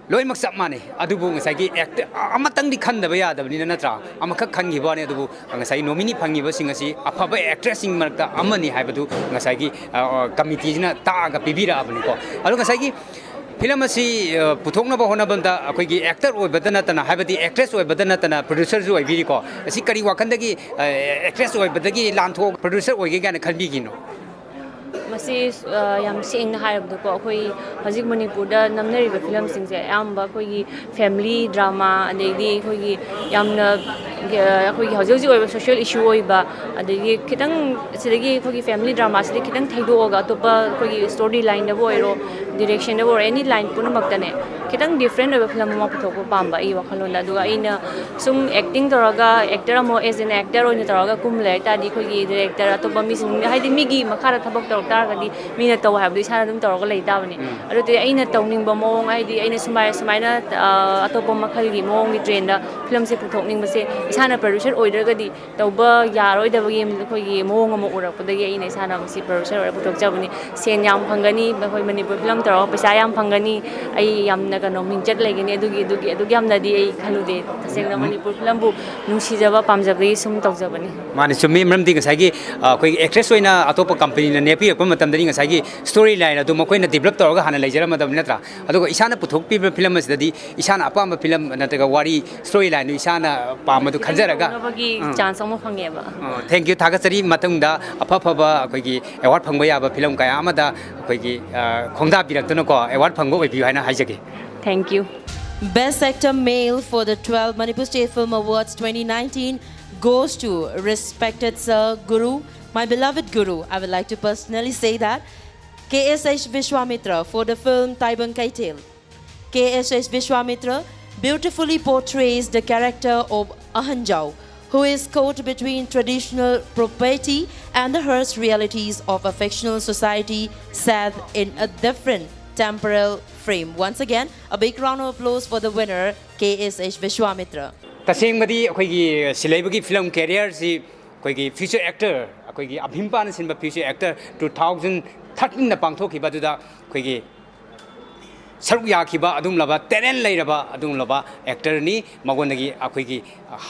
ꯂꯣꯏꯅꯃꯛ ꯆꯞ ꯃꯥꯟꯅꯩ꯫ ꯑꯗꯨꯕꯨ ꯉꯁꯥꯏꯒꯤ ꯑꯦꯛꯇ-, ꯑꯃꯇꯪꯗꯤ ꯈꯟꯗꯕ ꯌꯥꯗꯕꯅꯤꯅ, ꯅꯠꯇ꯭ꯔꯥ? ꯑꯃꯈꯛ ꯈꯟꯈꯤꯕ ꯋꯥꯅꯤ, ꯑꯗꯨꯕꯨ ꯉꯁꯥꯏꯒꯤ ꯅꯣꯃꯤꯅꯤ ꯐꯪꯉꯤꯕꯁꯤꯡ ꯑꯁꯤ ꯑꯐꯕ ꯑꯦꯛꯇ꯭ꯔꯦꯁꯁꯤꯡ ꯃꯔꯛꯇ ꯑꯃꯅꯤ ꯍꯥꯏꯕꯗꯨ ꯉꯁꯥꯏꯒꯤ, ꯑ, ꯑ, ꯀꯃꯤꯇꯤꯁꯤꯅ ꯇꯥꯛꯑꯒ ꯄꯤꯕꯤꯔꯛꯑꯕꯅꯤꯀꯣ꯫ ꯑꯗꯣ ꯉꯁꯥꯏꯒꯤ ꯐꯤꯂꯝ ꯑꯁꯤ, ꯑ, ꯄꯨꯊꯣꯛꯅꯕ ꯍꯣꯠꯅꯕꯗ ꯑꯩꯈꯣꯏꯒꯤ ꯑꯦꯛꯇꯔ ꯑꯣꯏꯕꯗ ꯅꯠꯇꯅ, ꯍꯥꯏꯕꯗꯤ ꯑꯦꯛꯇ꯭ꯔꯦꯁ ꯑꯣꯏꯕꯗ ꯅꯠꯇꯅ ꯄ꯭ꯔꯣꯗ꯭ꯌꯨꯁꯔꯁꯨ ꯑꯣꯏꯕꯤꯔꯤꯀꯣ꯫ ꯑꯁꯤ ꯀꯔꯤ ꯋꯥꯈꯜꯗꯒꯤ, ꯑ, ꯑꯦꯛꯇ꯭ꯔꯦꯁ ꯑꯣꯏꯕꯗꯒꯤ ꯂꯥꯟꯊꯣꯛ ꯄ꯭ꯔꯣꯗ꯭ꯌꯨꯁꯔ ꯑꯣꯏꯒꯦ ꯀꯥꯏꯅ ꯈꯟꯕꯤꯈꯤꯅꯣ? ꯃꯁꯤ, ꯑ, ꯌꯥꯝ ꯁꯦꯡꯅ ꯍꯥꯏꯔꯕꯗꯀꯣ, ꯑꯩꯈꯣꯏ ꯍꯧꯖꯤꯛ ꯃꯅꯤꯄꯨꯔꯗ ꯅꯝꯅꯔꯤꯕ ꯐꯤꯂꯝꯁꯤꯡꯁꯦ ꯑꯌꯥꯝꯕ ꯑꯩꯈꯣꯏꯒꯤ ꯐꯦꯃꯤꯂꯤ ꯗ꯭ꯔꯃꯥ, ꯑꯗꯩꯗꯤ ꯑꯩꯈꯣꯏꯒꯤ ꯌꯥꯝꯅ, ꯑ, ꯑꯩꯈꯣꯏꯒꯤ ꯍꯧꯖꯤꯛ ꯍꯧꯖꯤꯛ ꯑꯣꯏꯕ ꯁꯣꯁꯤꯌꯦꯜ ꯏꯁꯨ ꯑꯣꯏꯕ, ꯑꯗꯒꯤ ꯈꯤꯇꯪ ꯁꯤꯗꯒꯤ ꯑꯩꯈꯣꯏꯒꯤ ꯐꯦꯃꯤꯂꯤ ꯗ꯭ꯔꯃꯥꯁꯤꯗꯒꯤ ꯈꯤꯇꯪ ꯊꯩꯗꯣꯛꯑꯒ ꯑꯇꯣꯞꯄ ꯑꯩꯈꯣꯏꯒꯤ ꯁ꯭ꯇꯣꯔꯤ ꯂꯥꯏꯟꯗꯕꯨ ꯑꯣꯏꯔꯣ, ꯗꯤꯔꯦꯛꯁꯟꯗꯕꯨ ꯑꯣꯏꯔꯣ, ꯑꯦꯅꯤ ꯂꯥꯏꯟ ꯄꯨꯝꯅꯃꯛꯇꯅꯦ ꯈꯤꯇꯪ ꯗꯤꯐ꯭ꯔꯦꯟ ꯑꯣꯏꯕ ꯐꯤꯂꯝ ꯑꯃ ꯄꯨꯊꯣꯛꯄ ꯄꯥꯝꯕ ꯑꯩꯒꯤ ꯋꯥꯈꯜꯂꯣꯟꯗ꯫ ꯑꯗꯨꯒ ꯑꯩꯅ ꯁꯨꯝ ꯑꯦꯛꯇꯤꯡ ꯇꯧꯔꯒ ꯑꯦꯛꯇꯔ ꯑꯃ, ꯑꯦꯖ ꯑꯦꯟ ꯑꯦꯛꯇꯔ ꯑꯣꯏꯅ ꯇꯧꯔꯒ ꯀꯨꯝ ꯂꯩ ꯍꯥꯏ ꯇꯥꯔꯗꯤ, ꯑꯩꯈꯣꯏꯒꯤ ꯗꯤꯔꯦꯛꯇꯔ ꯑꯇꯣꯞꯄ ꯃꯤꯁꯤꯡ, ꯍꯥꯏꯗꯤ ꯃꯤꯒꯤ ꯃꯈꯥꯗ ꯊꯕꯛ ꯇꯧꯔꯛ ꯇꯥꯔꯒꯗꯤ ꯃꯤꯅ ꯇꯧ ꯍꯥꯏꯕꯗꯣ ꯏꯁꯥꯅ ꯑꯗꯨꯝ ꯇꯧꯔꯒ ꯂꯩ ꯇꯥꯕꯅꯤ꯫ ꯑꯗꯨꯗꯤ ꯑꯩꯅ ꯇꯧꯅꯤꯡꯕ ꯃꯑꯣꯡ, ꯍꯥꯏꯗꯤ ꯑꯩꯅ ꯁꯨꯃꯥꯏ-, ꯁꯨꯃꯥꯏꯅ, ꯑ, ꯑꯇꯣꯞꯄ ꯃꯈꯜꯒꯤ ꯃꯑꯣꯡꯒꯤ ꯇ꯭ꯔꯦꯟꯗ ꯐꯤꯂꯝꯁꯦ ꯄꯨꯊꯣꯛꯅꯤꯡꯕꯁꯦ ꯏꯁꯥꯅ ꯄ꯭ꯔꯗ꯭ꯌꯨꯁꯔ ꯑꯣꯏꯗ꯭ꯔꯒꯗꯤ ꯇꯧꯕ ꯌꯥꯔꯣꯏꯗꯕꯒꯤ ꯑꯩꯈꯣꯏꯒꯤ ꯃꯑꯣꯡ ꯑꯃ ꯎꯔꯛꯄꯗꯒꯤ ꯑꯩꯅ ꯏꯁꯥꯅ ꯃꯁꯤ ꯄ꯭ꯔꯗ꯭ꯌꯨꯁꯔ ꯑꯣꯏꯔꯒ ꯄꯨꯊꯣꯛꯆꯕꯅꯤ꯫ ꯁꯦꯟ ꯌꯥꯝ ꯐꯪꯒꯅꯤ, ꯑꯩꯈꯣꯏ ꯃꯅꯤꯄꯨꯔ ꯐꯤꯂꯝ ꯇꯧꯔꯒ ꯄꯩꯁꯥ ꯌꯥꯝ ꯐꯪꯒꯅꯤ, ꯑꯩ ꯌꯥꯝꯅ ꯀꯩꯅꯣ ꯃꯤꯡꯆꯠ ꯂꯩꯒꯅꯤ, ꯑꯗꯨꯒꯤ, ꯑꯗꯨꯒꯤ, ꯑꯗꯨꯛ ꯌꯥꯝꯅꯗꯤ ꯑꯩ ꯈꯜꯂꯨꯗꯦ꯫ ꯇꯁꯦꯡꯅ ꯃꯅꯤꯄꯨꯔ ꯐꯤꯂꯝꯕꯨ ꯅꯨꯡꯁꯤꯖꯕ, ꯄꯥꯝꯖꯕꯒꯤ ꯁꯨꯝ ꯇꯧꯖꯕꯅꯤ꯫ ꯃꯥꯅꯤ, ꯆꯨꯝꯃꯤ꯫ ꯃꯔꯝꯗꯤ ꯉꯁꯥꯏꯒꯤ, ꯑ, ꯑꯩꯈꯣꯏꯒꯤ ꯑꯦꯛꯇ꯭ꯔꯦꯁ ꯑꯣꯏꯅ ꯑꯇꯣꯞꯄ ꯀꯝꯄꯅꯤꯅ ꯅꯦꯛꯄꯤꯔꯛꯄ ꯃꯇꯝꯗꯗꯤ ꯉꯁꯥꯏꯒꯤ story line ꯑꯗꯨ ꯃꯈꯣꯏꯅ develop ꯇꯧꯔꯒ ꯍꯥꯟꯅ ꯂꯩꯖꯔꯝꯃꯗꯕꯅꯤ, ꯅꯠꯇ꯭ꯔꯥ? ꯑꯗꯨꯒ ꯏꯁꯥꯅ ꯄꯨꯊꯣꯛꯄꯤꯕ film ꯑꯁꯤꯗꯗꯤ ꯏꯁꯥꯅ ꯑꯄꯥꯝꯕ film ꯅꯠꯇ꯭ꯔꯒ ꯋꯥꯔꯤ, story lineꯗꯨ ꯏꯁꯥꯅ ꯄꯥꯝꯕꯗꯨ ꯈꯟꯖꯔꯒ꯫ ꯐꯪꯅꯕꯒꯤ chance ꯑꯃ ꯐꯪꯉꯦꯕ꯫ Thank you, ꯊꯥꯒꯠꯆꯔꯤ꯫ ꯃꯇꯨꯡꯗ ꯑꯐ ꯑꯐꯕ ꯑꯩꯈꯣꯏꯒꯤ award ꯐꯪꯕ ꯌꯥꯕ film ꯀꯌꯥ ꯑꯃꯗ ꯑꯩꯈꯣꯏꯒꯤ, ꯑ, ꯈꯣꯡꯗꯥꯕꯤꯔꯛꯇꯨꯅꯀꯣ, award ꯐꯪꯕ ꯑꯣꯏꯕꯤꯌꯨ ꯍꯥꯏꯅ ꯍꯥꯏꯖꯒꯦ꯫ Thank you. Best Actor Male for the twelfth Manipur State Film Awards twenty nineteen goes to respected Sir Guru, my beloved Guru. I would like to personally say that K S H Vishwamitra for the film Taibang Kaitel. K S H Vishwamitra beautifully portrays the character of Ahanjao, who is caught between traditional propriety and the harsh realities of a fictional society set in a different temporal frame. Once again, a big round of applause for the winner, K S H Vishwamitra. ꯇꯁꯦꯡꯕꯗꯤ ꯑꯩꯈꯣꯏꯒꯤ ꯁꯤꯂꯩꯕꯒꯤ film careerꯁꯤ ꯑꯩꯈꯣꯏꯒꯤ future actor, ꯑꯩꯈꯣꯏꯒꯤ ꯑꯚꯤꯝꯄꯥꯅ ꯁꯤꯟꯕ future actor two thousand thirteenꯗ ꯄꯥꯡꯊꯣꯛꯈꯤꯕ ꯑꯗꯨꯗ ꯑꯩꯈꯣꯏꯒꯤ ꯁꯔꯨꯛ ꯌꯥꯈꯤꯕ ꯑꯗꯨꯒꯨꯝꯂꯕ talent ꯂꯩꯔꯕ ꯑꯗꯨꯒꯨꯝꯂꯕ actorꯅꯤ꯫ ꯃꯉꯣꯟꯗꯒꯤ ꯑꯩꯈꯣꯏꯒꯤ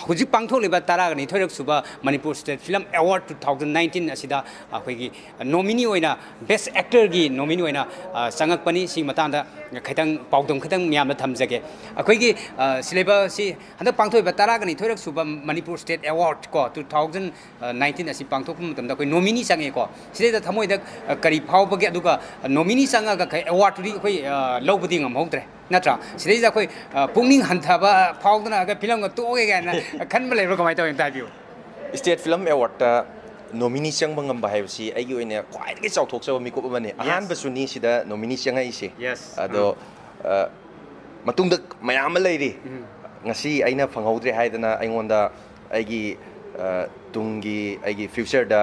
ꯍꯧꯖꯤꯛ ꯄꯥꯡꯊꯣꯛꯂꯤꯕ ꯇꯔꯥꯒ ꯅꯤꯊꯣꯏꯔꯛ ꯁꯨꯕ Manipur State Film Award two thousand nineteen ꯑꯁꯤꯗ ꯑꯩꯈꯣꯏꯒꯤ nominee ꯑꯣꯏꯅ, best actorꯒꯤ nominee ꯑꯣꯏꯅ, ꯑ, ꯆꯪꯉꯛꯄꯅꯤ꯫ ꯁꯤꯒꯤ ꯃꯇꯥꯡꯗ ꯈꯤꯇꯪ ꯄꯥꯎꯗꯝ ꯈꯤꯇꯪ ꯃꯌꯥꯝꯗ ꯊꯝꯖꯒꯦ꯫ ꯑꯩꯈꯣꯏꯒꯤ, ꯑ, ꯁꯤꯂꯩꯕ ꯑꯁꯤ ꯍꯟꯗꯛ ꯄꯥꯡꯊꯣꯛꯏꯕ ꯇꯔꯥꯒ ꯅꯤꯊꯣꯏꯔꯛ ꯁꯨꯕ Manipur State Award ꯀꯣ, two thousand nineteen ꯑꯁꯤ ꯄꯥꯡꯊꯣꯛꯄ ꯃꯇꯝꯗ ꯑꯩꯈꯣꯏ nominee ꯆꯪꯉꯦꯀꯣ꯫ ꯁꯤꯗꯩꯗ ꯊꯃꯣꯏꯗ, ꯑ, ꯀꯔꯤ ꯐꯥꯎꯕꯒꯦ? ꯑꯗꯨꯒ nominee ꯆꯪꯉꯒ ꯑꯩꯈꯣꯏ awardꯇꯨꯗꯤ ꯑꯩꯈꯣꯏ, ꯑ, ꯂꯧꯕꯗꯤ ꯉꯝꯍꯧꯗ꯭ꯔꯦ, ꯅꯠꯇ꯭ꯔꯥ? ꯁꯤꯗꯩꯗ ꯑꯩꯈꯣꯏ, ꯑ, ꯄꯨꯛꯅꯤꯡ ꯍꯟꯊꯕ ꯐꯥꯎꯗꯅ ꯑꯩꯈꯣꯏ filmꯒ ꯇꯣꯛꯑꯒꯦ ꯀꯥꯏꯅ ꯈꯟꯕ ꯂꯩꯕ꯭ꯔꯥ? ꯀꯃꯥꯏꯅ ꯇꯧꯋꯤ? ꯑꯝꯇ ꯍꯥꯏꯕꯤꯌꯨ꯫ State Film Awardꯇ nominee ꯆꯪꯕ ꯉꯝꯕ ꯍꯥꯏꯕꯁꯤ ꯑꯩꯒꯤ ꯑꯣꯏꯅ ꯈ꯭ꯋꯥꯏꯗꯒꯤ ꯆꯥꯎꯊꯣꯛꯆꯕ ꯃꯤꯀꯨꯞ ꯑꯃꯅꯤ꯫ ꯑꯍꯥꯟꯕꯁꯨꯅꯤ ꯁꯤꯗ nominee ꯆꯪꯉꯛꯏꯁꯦ꯫ Yes. ꯑꯗꯣ, ꯑ, ꯃꯇꯨꯡꯗ ꯃꯌꯥꯝ ꯑꯃ ꯂꯩꯔꯤ꯫ ꯉꯁꯤ ꯑꯩꯅ ꯐꯪꯍꯧꯗ꯭ꯔꯦ ꯍꯥꯏꯗꯅ ꯑꯩꯉꯣꯟꯗ ꯑꯩꯒꯤ, ꯑ, ꯇꯨꯡꯒꯤ ꯑꯩꯒꯤ futureꯗ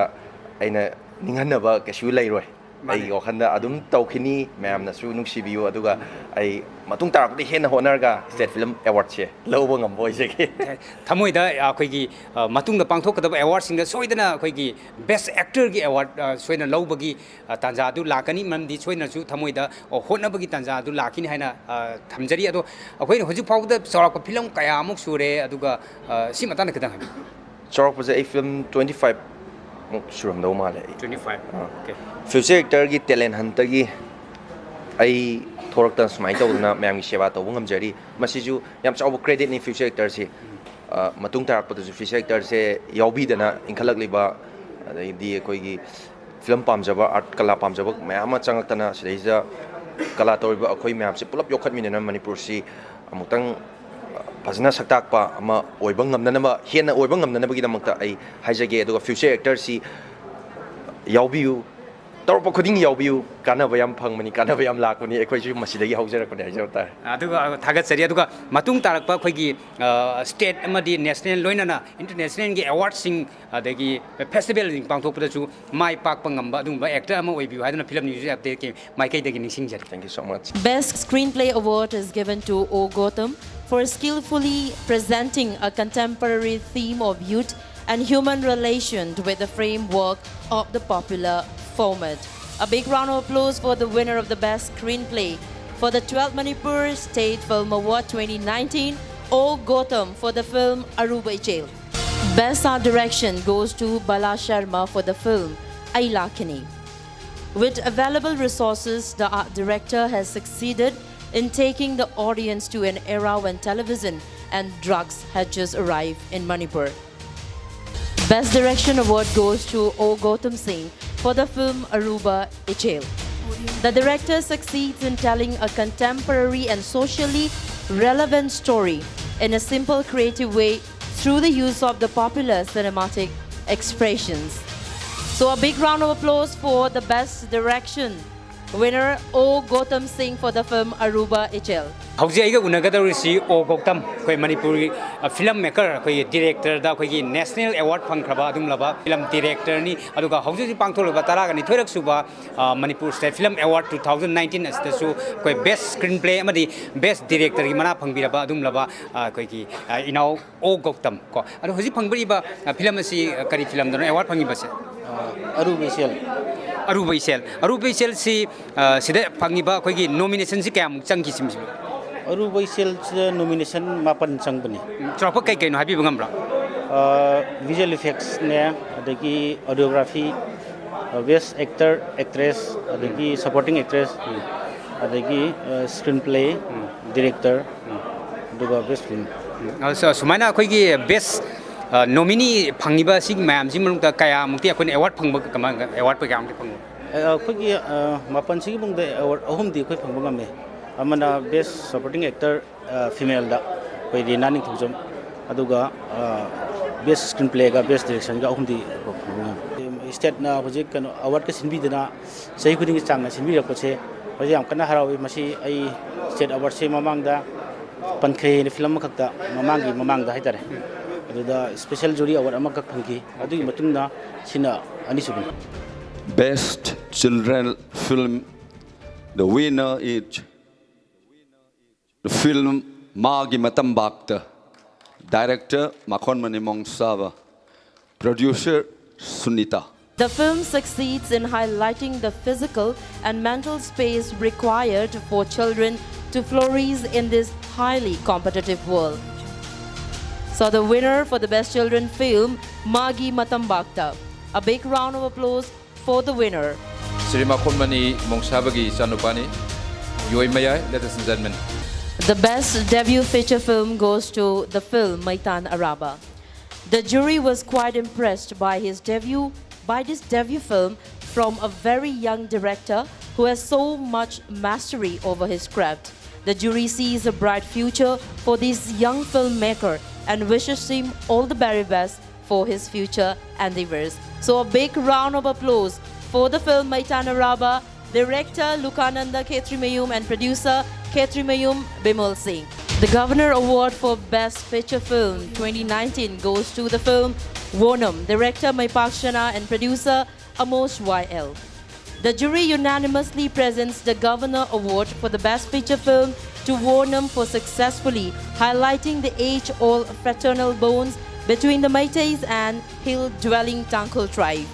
ꯑꯩꯅ ꯅꯤꯡꯍꯟꯅꯕ ꯀꯩꯁꯨ ꯂꯩꯔꯣꯏ꯫ ꯑꯩꯒꯤ ꯋꯥꯈꯜꯗ ꯑꯗꯨꯝ ꯇꯧꯈꯤꯅꯤ꯫ ꯃꯌꯥꯝꯅꯁꯨ ꯅꯨꯡꯁꯤꯕꯤꯌꯨ, ꯑꯗꯨꯒ ꯑꯩ ꯃꯇꯨꯡ ꯇꯥꯔꯛꯄꯗ ꯍꯦꯟꯅ ꯍꯣꯠꯅꯔꯒ State Film Awardꯁꯦ ꯂꯧꯕ ꯉꯝꯕ ꯑꯣꯏꯖꯒꯦ꯫ ꯊꯃꯣꯏꯗ ꯑꯩꯈꯣꯏꯒꯤ, ꯑ, ꯃꯇꯨꯡꯗ ꯄꯥꯡꯊꯣꯛꯀꯗꯕ awardꯁꯤꯡꯗ ꯁꯣꯏꯗꯅ ꯑꯩꯈꯣꯏꯒꯤ best actorꯒꯤ award, ꯑ, ꯁꯣꯏꯗꯅ ꯂꯧꯕꯒꯤ, ꯑ, ꯇꯥꯟꯖꯥ ꯑꯗꯨ ꯂꯥꯛꯀꯅꯤ꯫ ꯃꯔꯝꯗꯤ ꯁꯣꯏꯗꯅꯁꯨ ꯊꯃꯣꯏꯗ, ꯑ, ꯍꯣꯠꯅꯕꯒꯤ ꯇꯥꯟꯖꯥ ꯑꯗꯨ ꯂꯥꯛꯈꯤꯅꯤ ꯍꯥꯏꯅ, ꯑ, ꯊꯝꯖꯔꯤ꯫ ꯑꯗꯣ ꯑꯩꯈꯣꯏꯅ ꯍꯧꯖꯤꯛ ꯐꯥꯎꯕꯗ ꯆꯥꯎꯔꯥꯛꯄ film ꯀꯌꯥꯃꯨꯛ ꯁꯨꯔꯦ, ꯑꯗꯨꯒ, ꯑ, ꯁꯤ ꯃꯇꯥꯡꯗ ꯈꯤꯇꯪ ꯍꯥꯏꯕꯤꯌꯨ꯫ ꯆꯥꯎꯔꯥꯛꯄꯁꯦ ꯑꯩ film twenty five ꯃꯨꯛ ꯁꯨꯔꯝꯗꯧ ꯃꯥꯜꯂꯦ ꯑꯩ꯫ Twenty five. ꯑꯥ꯫ Okay. Future Actor ꯒꯤ Talent Hunt ꯇꯒꯤ ꯑꯩ ꯊꯣꯔꯛꯇꯅ ꯁꯨꯃꯥꯏꯅ ꯇꯧꯗꯅ ꯃꯌꯥꯝꯒꯤ ꯁꯦꯕꯥ ꯇꯧꯕ ꯉꯝꯖꯔꯤ꯫ ꯃꯁꯤꯁꯨ ꯌꯥꯝ ꯆꯥꯎꯕ credit ꯅꯤ Future Actor ꯁꯤ꯫ ꯑ, ꯃꯇꯨꯡ ꯇꯥꯔꯛꯄꯗꯁꯨ Future Actor ꯁꯦ ꯌꯥꯎꯕꯤꯗꯅ ꯏꯟꯈꯠꯂꯛꯂꯤꯕ, ꯑꯗꯩꯗꯤ ꯑꯩꯈꯣꯏꯒꯤ ꯐꯤꯂꯝ ꯄꯥꯝꯖꯕ, art ꯀꯂꯥ ꯄꯥꯝꯖꯕ ꯃꯌꯥꯝ ꯑꯃ ꯆꯪꯉꯛꯇꯅ, ꯁꯤꯗꯩꯁꯤꯗ ꯀꯂꯥ ꯇꯧꯔꯤꯕ ꯑꯩꯈꯣꯏ ꯃꯌꯥꯝꯁꯦ ꯄꯨꯂꯞ ꯌꯣꯛꯈꯠꯃꯤꯟꯅꯅ ꯃꯅꯤꯄꯨꯔꯁꯤ ꯑꯃꯨꯛꯇꯪ ꯐꯖꯅ ꯁꯛ ꯇꯥꯛꯄ ꯑꯃ ꯑꯣꯏꯕ ꯉꯝꯅꯅꯕ, ꯍꯦꯟꯅ ꯑꯣꯏꯕ ꯉꯝꯅꯅꯕꯒꯤꯗꯃꯛꯇ ꯑꯩ ꯍꯥꯏꯖꯒꯦ꯫ ꯑꯗꯨꯒ Future Actor ꯁꯤ ꯌꯥꯎꯕꯤꯌꯨ, ꯇꯧꯔꯛꯄ ꯈꯨꯗꯤꯡꯒꯤ ꯌꯥꯎꯕꯤꯌꯨ, ꯀꯥꯟꯅꯕ ꯌꯥꯝ ꯐꯪꯕꯅꯤ, ꯀꯥꯟꯅꯕ ꯌꯥꯝ ꯂꯥꯛꯄꯅꯤ꯫ ꯑꯩꯈꯣꯏꯁꯨ ꯃꯁꯤꯗꯒꯤ ꯍꯧꯖꯔꯛꯄꯅꯤ ꯍꯥꯏꯖꯕ ꯇꯥꯔꯦ꯫ ꯑꯗꯨꯒ ꯊꯥꯒꯠꯆꯔꯤ꯫ ꯑꯗꯨꯒ ꯃꯇꯨꯡ ꯇꯥꯔꯛꯄ ꯑꯩꯈꯣꯏꯒꯤ state ꯑꯃꯗꯤ national ꯂꯣꯏꯅꯅ international ꯒꯤ award ꯁꯤꯡ ꯑꯗꯒꯤ festival ꯁꯤꯡ ꯄꯥꯡꯊꯣꯛꯄꯗꯁꯨ ꯃꯥꯏ ꯄꯥꯛꯄ ꯉꯝꯕ ꯑꯗꯨꯒꯨꯝꯕ actor ꯑꯃ ꯑꯣꯏꯕꯤꯌꯨ ꯍꯥꯏꯗꯨꯅ Film News Update ꯀꯤ ꯃꯥꯏꯀꯩꯗꯒꯤ ꯅꯤꯡꯁꯤꯡꯖꯔꯤ꯫ Thank you so much. Best Screenplay Award is given to O Gautam for skillfully presenting a contemporary theme of youth and human relation with the framework of the popular format. A big round of applause for the winner of the Best Screenplay for the twelfth Manipur State Film Award twenty nineteen, O Gautam, for the film Aruba Ichel. Best Art Direction goes to Bala Sharma for the film Ailakini. With available resources, the art director has succeeded in taking the audience to an era when television and drugs had just arrived in Manipur. Best Direction Award goes to O Gautam Singh for the film Aruba Ichel. The director succeeds in telling a contemporary and socially relevant story in a simple, creative way through the use of the popular cinematic expressions. So, a big round of applause for the Best Direction winner O Gautam Singh for the film Aruba Ichel. ꯍꯧꯖꯤꯛ ꯑꯩꯒ ꯎꯅꯒꯗꯧꯔꯤꯁꯤ ꯑꯣ ꯒꯧꯇꯝ, ꯑꯩꯈꯣꯏ ꯃꯅꯤꯄꯨꯔꯒꯤ film maker, ꯑꯩꯈꯣꯏꯒꯤ director ꯗ ꯑꯩꯈꯣꯏꯒꯤ national award ꯐꯪꯈ꯭ꯔꯕ ꯑꯗꯨꯒꯨꯝꯂꯕ film director ꯅꯤ꯫ ꯑꯗꯨꯒ ꯍꯧꯖꯤꯛ ꯍꯧꯖꯤꯛ ꯄꯥꯡꯊꯣꯛꯂꯤꯕ ꯇꯔꯥꯒ ꯅꯤꯊꯣꯏꯔꯛ ꯁꯨꯕ Manipur State Film Award two thousand nineteen ꯑꯁꯤꯗꯁꯨ ꯑꯩꯈꯣꯏ Best Screenplay ꯑꯃꯗꯤ Best Director ꯒꯤ ꯃꯅꯥ ꯐꯪꯕꯤꯔꯕ ꯑꯗꯨꯒꯨꯝꯂꯕ ꯑꯩꯈꯣꯏꯒꯤ ꯏꯅꯥꯎ ꯑꯣ ꯒꯧꯇꯝ ꯀꯣ꯫ ꯑꯗꯣ ꯍꯧꯖꯤꯛ ꯐꯪꯕꯤꯔꯤꯕ film ꯑꯁꯤ ꯀꯔꯤ film ꯗꯅꯣ award ꯐꯪꯉꯤꯕꯁꯦ? ꯑꯔꯨꯕ ꯏꯆꯦꯜ꯫ ꯑꯔꯨꯕ ꯏꯆꯦꯜ꯫ ꯑꯔꯨꯕ ꯏꯆꯦꯜꯁꯤ ꯁꯤꯗ ꯐꯪꯉꯤꯕ ꯑꯩꯈꯣꯏꯒꯤ nomination ꯁꯤ ꯀꯌꯥꯃꯨꯛ ꯆꯪꯈꯤ ꯁꯤꯝꯁꯤꯕꯨ? ꯑꯔꯨꯕ ꯏꯆꯦꯜꯁꯤꯗ nomination ꯃꯥꯄꯟ ꯆꯪꯕꯅꯤ꯫ ꯆꯥꯎꯔꯥꯛꯄ ꯀꯩ ꯀꯩꯅꯣ ꯍꯥꯏꯕꯤꯕ ꯉꯝꯕ꯭ꯔꯥ? Visual effects ꯅꯦ, ꯑꯗꯒꯤ ꯑꯣꯗꯤꯑꯣꯒ꯭ꯔꯥꯐꯤ, ꯕꯦꯁ ꯑꯦꯛꯇꯔ ꯑꯦꯛꯇ꯭ꯔꯦꯁ, ꯑꯗꯒꯤ ꯁꯄꯣꯔꯇꯤꯡ ꯑꯦꯛꯇ꯭ꯔꯦꯁ, ꯑꯗꯒꯤ ꯁ꯭ꯀ꯭ꯔꯤꯟ ꯄ꯭ꯂꯦ, ꯗꯤꯔꯦꯛꯇꯔ, ꯑꯗꯨꯒ ꯕꯦꯁ ꯐꯤꯂꯝ꯫ ꯑꯁ, ꯁꯨꯃꯥꯏꯅ ꯑꯩꯈꯣꯏꯒꯤ ꯕꯦꯁ ꯅꯣꯃꯤꯅꯤ ꯐꯪꯉꯤꯕ ꯁꯤꯒꯤ ꯃꯌꯥꯝꯁꯤ ꯃꯅꯨꯡꯗ ꯀꯌꯥꯃꯨꯛꯇꯤ ꯑꯩꯈꯣꯏꯅ ꯑꯦꯋꯥꯔꯗ ꯐꯪꯕ, ꯀꯃꯥꯏꯅ ꯑꯦꯋꯥꯔꯗ ꯀꯌꯥꯃꯨꯛꯇꯤ ꯐꯪꯕ? ꯑꯩꯈꯣꯏꯒꯤ ꯃꯥꯄꯟꯁꯤꯒꯤ ꯃꯅꯨꯡꯗ ꯑꯦꯋꯥꯔꯗ ꯑꯍꯨꯝꯗꯤ ꯑꯩꯈꯣꯏ ꯐꯪꯕ ꯉꯝꯃꯦ꯫ ꯑꯃꯅ ꯕꯦꯁ ꯁꯄꯣꯔꯇꯤꯡ ꯑꯦꯛꯇꯔ ꯐꯤꯃꯦꯜꯗ ꯑꯩꯈꯣꯏ ꯔꯤꯅꯥ ꯅꯤꯡꯊꯧꯖꯝ, ꯑꯗꯨꯒ ꯕꯦꯁ ꯁ꯭ꯀ꯭ꯔꯤꯟ ꯄ꯭ꯂꯦꯒ ꯕꯦꯁ ꯗꯤꯔꯦꯛꯁꯟꯒ ꯑꯍꯨꯝꯗꯤ ꯐꯪꯕ ꯉꯝꯃꯦ꯫ ꯁ꯭ꯇꯦꯠꯅ ꯍꯧꯖꯤꯛ ꯀꯩꯅꯣ ꯑꯦꯋꯥꯔꯗꯀ ꯁꯤꯟꯕꯤꯗꯅ ꯆꯍꯤ ꯈꯨꯗꯤꯡꯒꯤ ꯆꯥꯡꯅ ꯁꯤꯟꯕꯤꯔꯛꯄꯁꯦ ꯍꯧꯖꯤꯛ ꯌꯥꯝ ꯀꯟꯅ ꯍꯔꯥꯎꯏ꯫ ꯃꯁꯤ ꯑꯩ ꯁ꯭ꯇꯦꯠ ꯑꯦꯋꯥꯔꯗꯁꯦ ꯃꯃꯥꯡꯗ ꯄꯟꯈ꯭ꯔꯦ ꯍꯥꯏꯅ ꯐꯤꯂꯝ ꯑꯃꯈꯛꯇ ꯃꯃꯥꯡꯒꯤ ꯃꯃꯥꯡꯗ ꯍꯥꯏꯇꯥꯔꯦ, ꯑꯗꯨꯗ ꯁ꯭ꯄꯦꯁꯦꯜ ꯖꯨꯔꯤ ꯑꯦꯋꯥꯔꯗ ꯑꯃꯈꯛ ꯐꯪꯈꯤ꯫ ꯑꯗꯨꯒꯤ ꯃꯇꯨꯡꯗ ꯁꯤꯅ ꯑꯅꯤꯁꯨꯕꯅꯤ꯫ Best Children Film, the winner is the film ꯃꯥꯒꯤ ꯃꯇꯝꯕꯥꯛꯇ, director ꯃꯈꯣꯟꯃꯅꯤ ꯃꯣꯡꯁꯥꯕ, producer Sunita. The film succeeds in highlighting the physical and mental space required for children to flourish in this highly competitive world. So, the winner for the Best Children Film, Magi Matambakta. A big round of applause for the winner. Shri ꯃꯈꯣꯟꯃꯅꯤ ꯃꯣꯡꯁꯥꯕꯒꯤ ꯏꯆꯥꯅꯨꯄꯥꯅꯤ, ꯌꯣꯏꯃꯌꯥꯏ, ladies and gentlemen. The best debut feature film goes to the film Maitan Araba. The jury was quite impressed by his debut, by this debut film from a very young director who has so much mastery over his craft. The jury sees a bright future for this young filmmaker and wishes him all the very best for his future endeavors. So, a big round of applause for the film Maitan Araba, director Lukananda Khetrimayum and producer Khetrimayum Bimal Singh. The Governor Award for Best Feature Film twenty nineteen goes to the film Wonam, director Maipak Shana and producer Amos Y L. The jury unanimously presents the Governor Award for the Best Feature Film to Wonam for successfully highlighting the age-old fraternal bonds between the Meiteis and hill-dwelling Tangkhul tribe.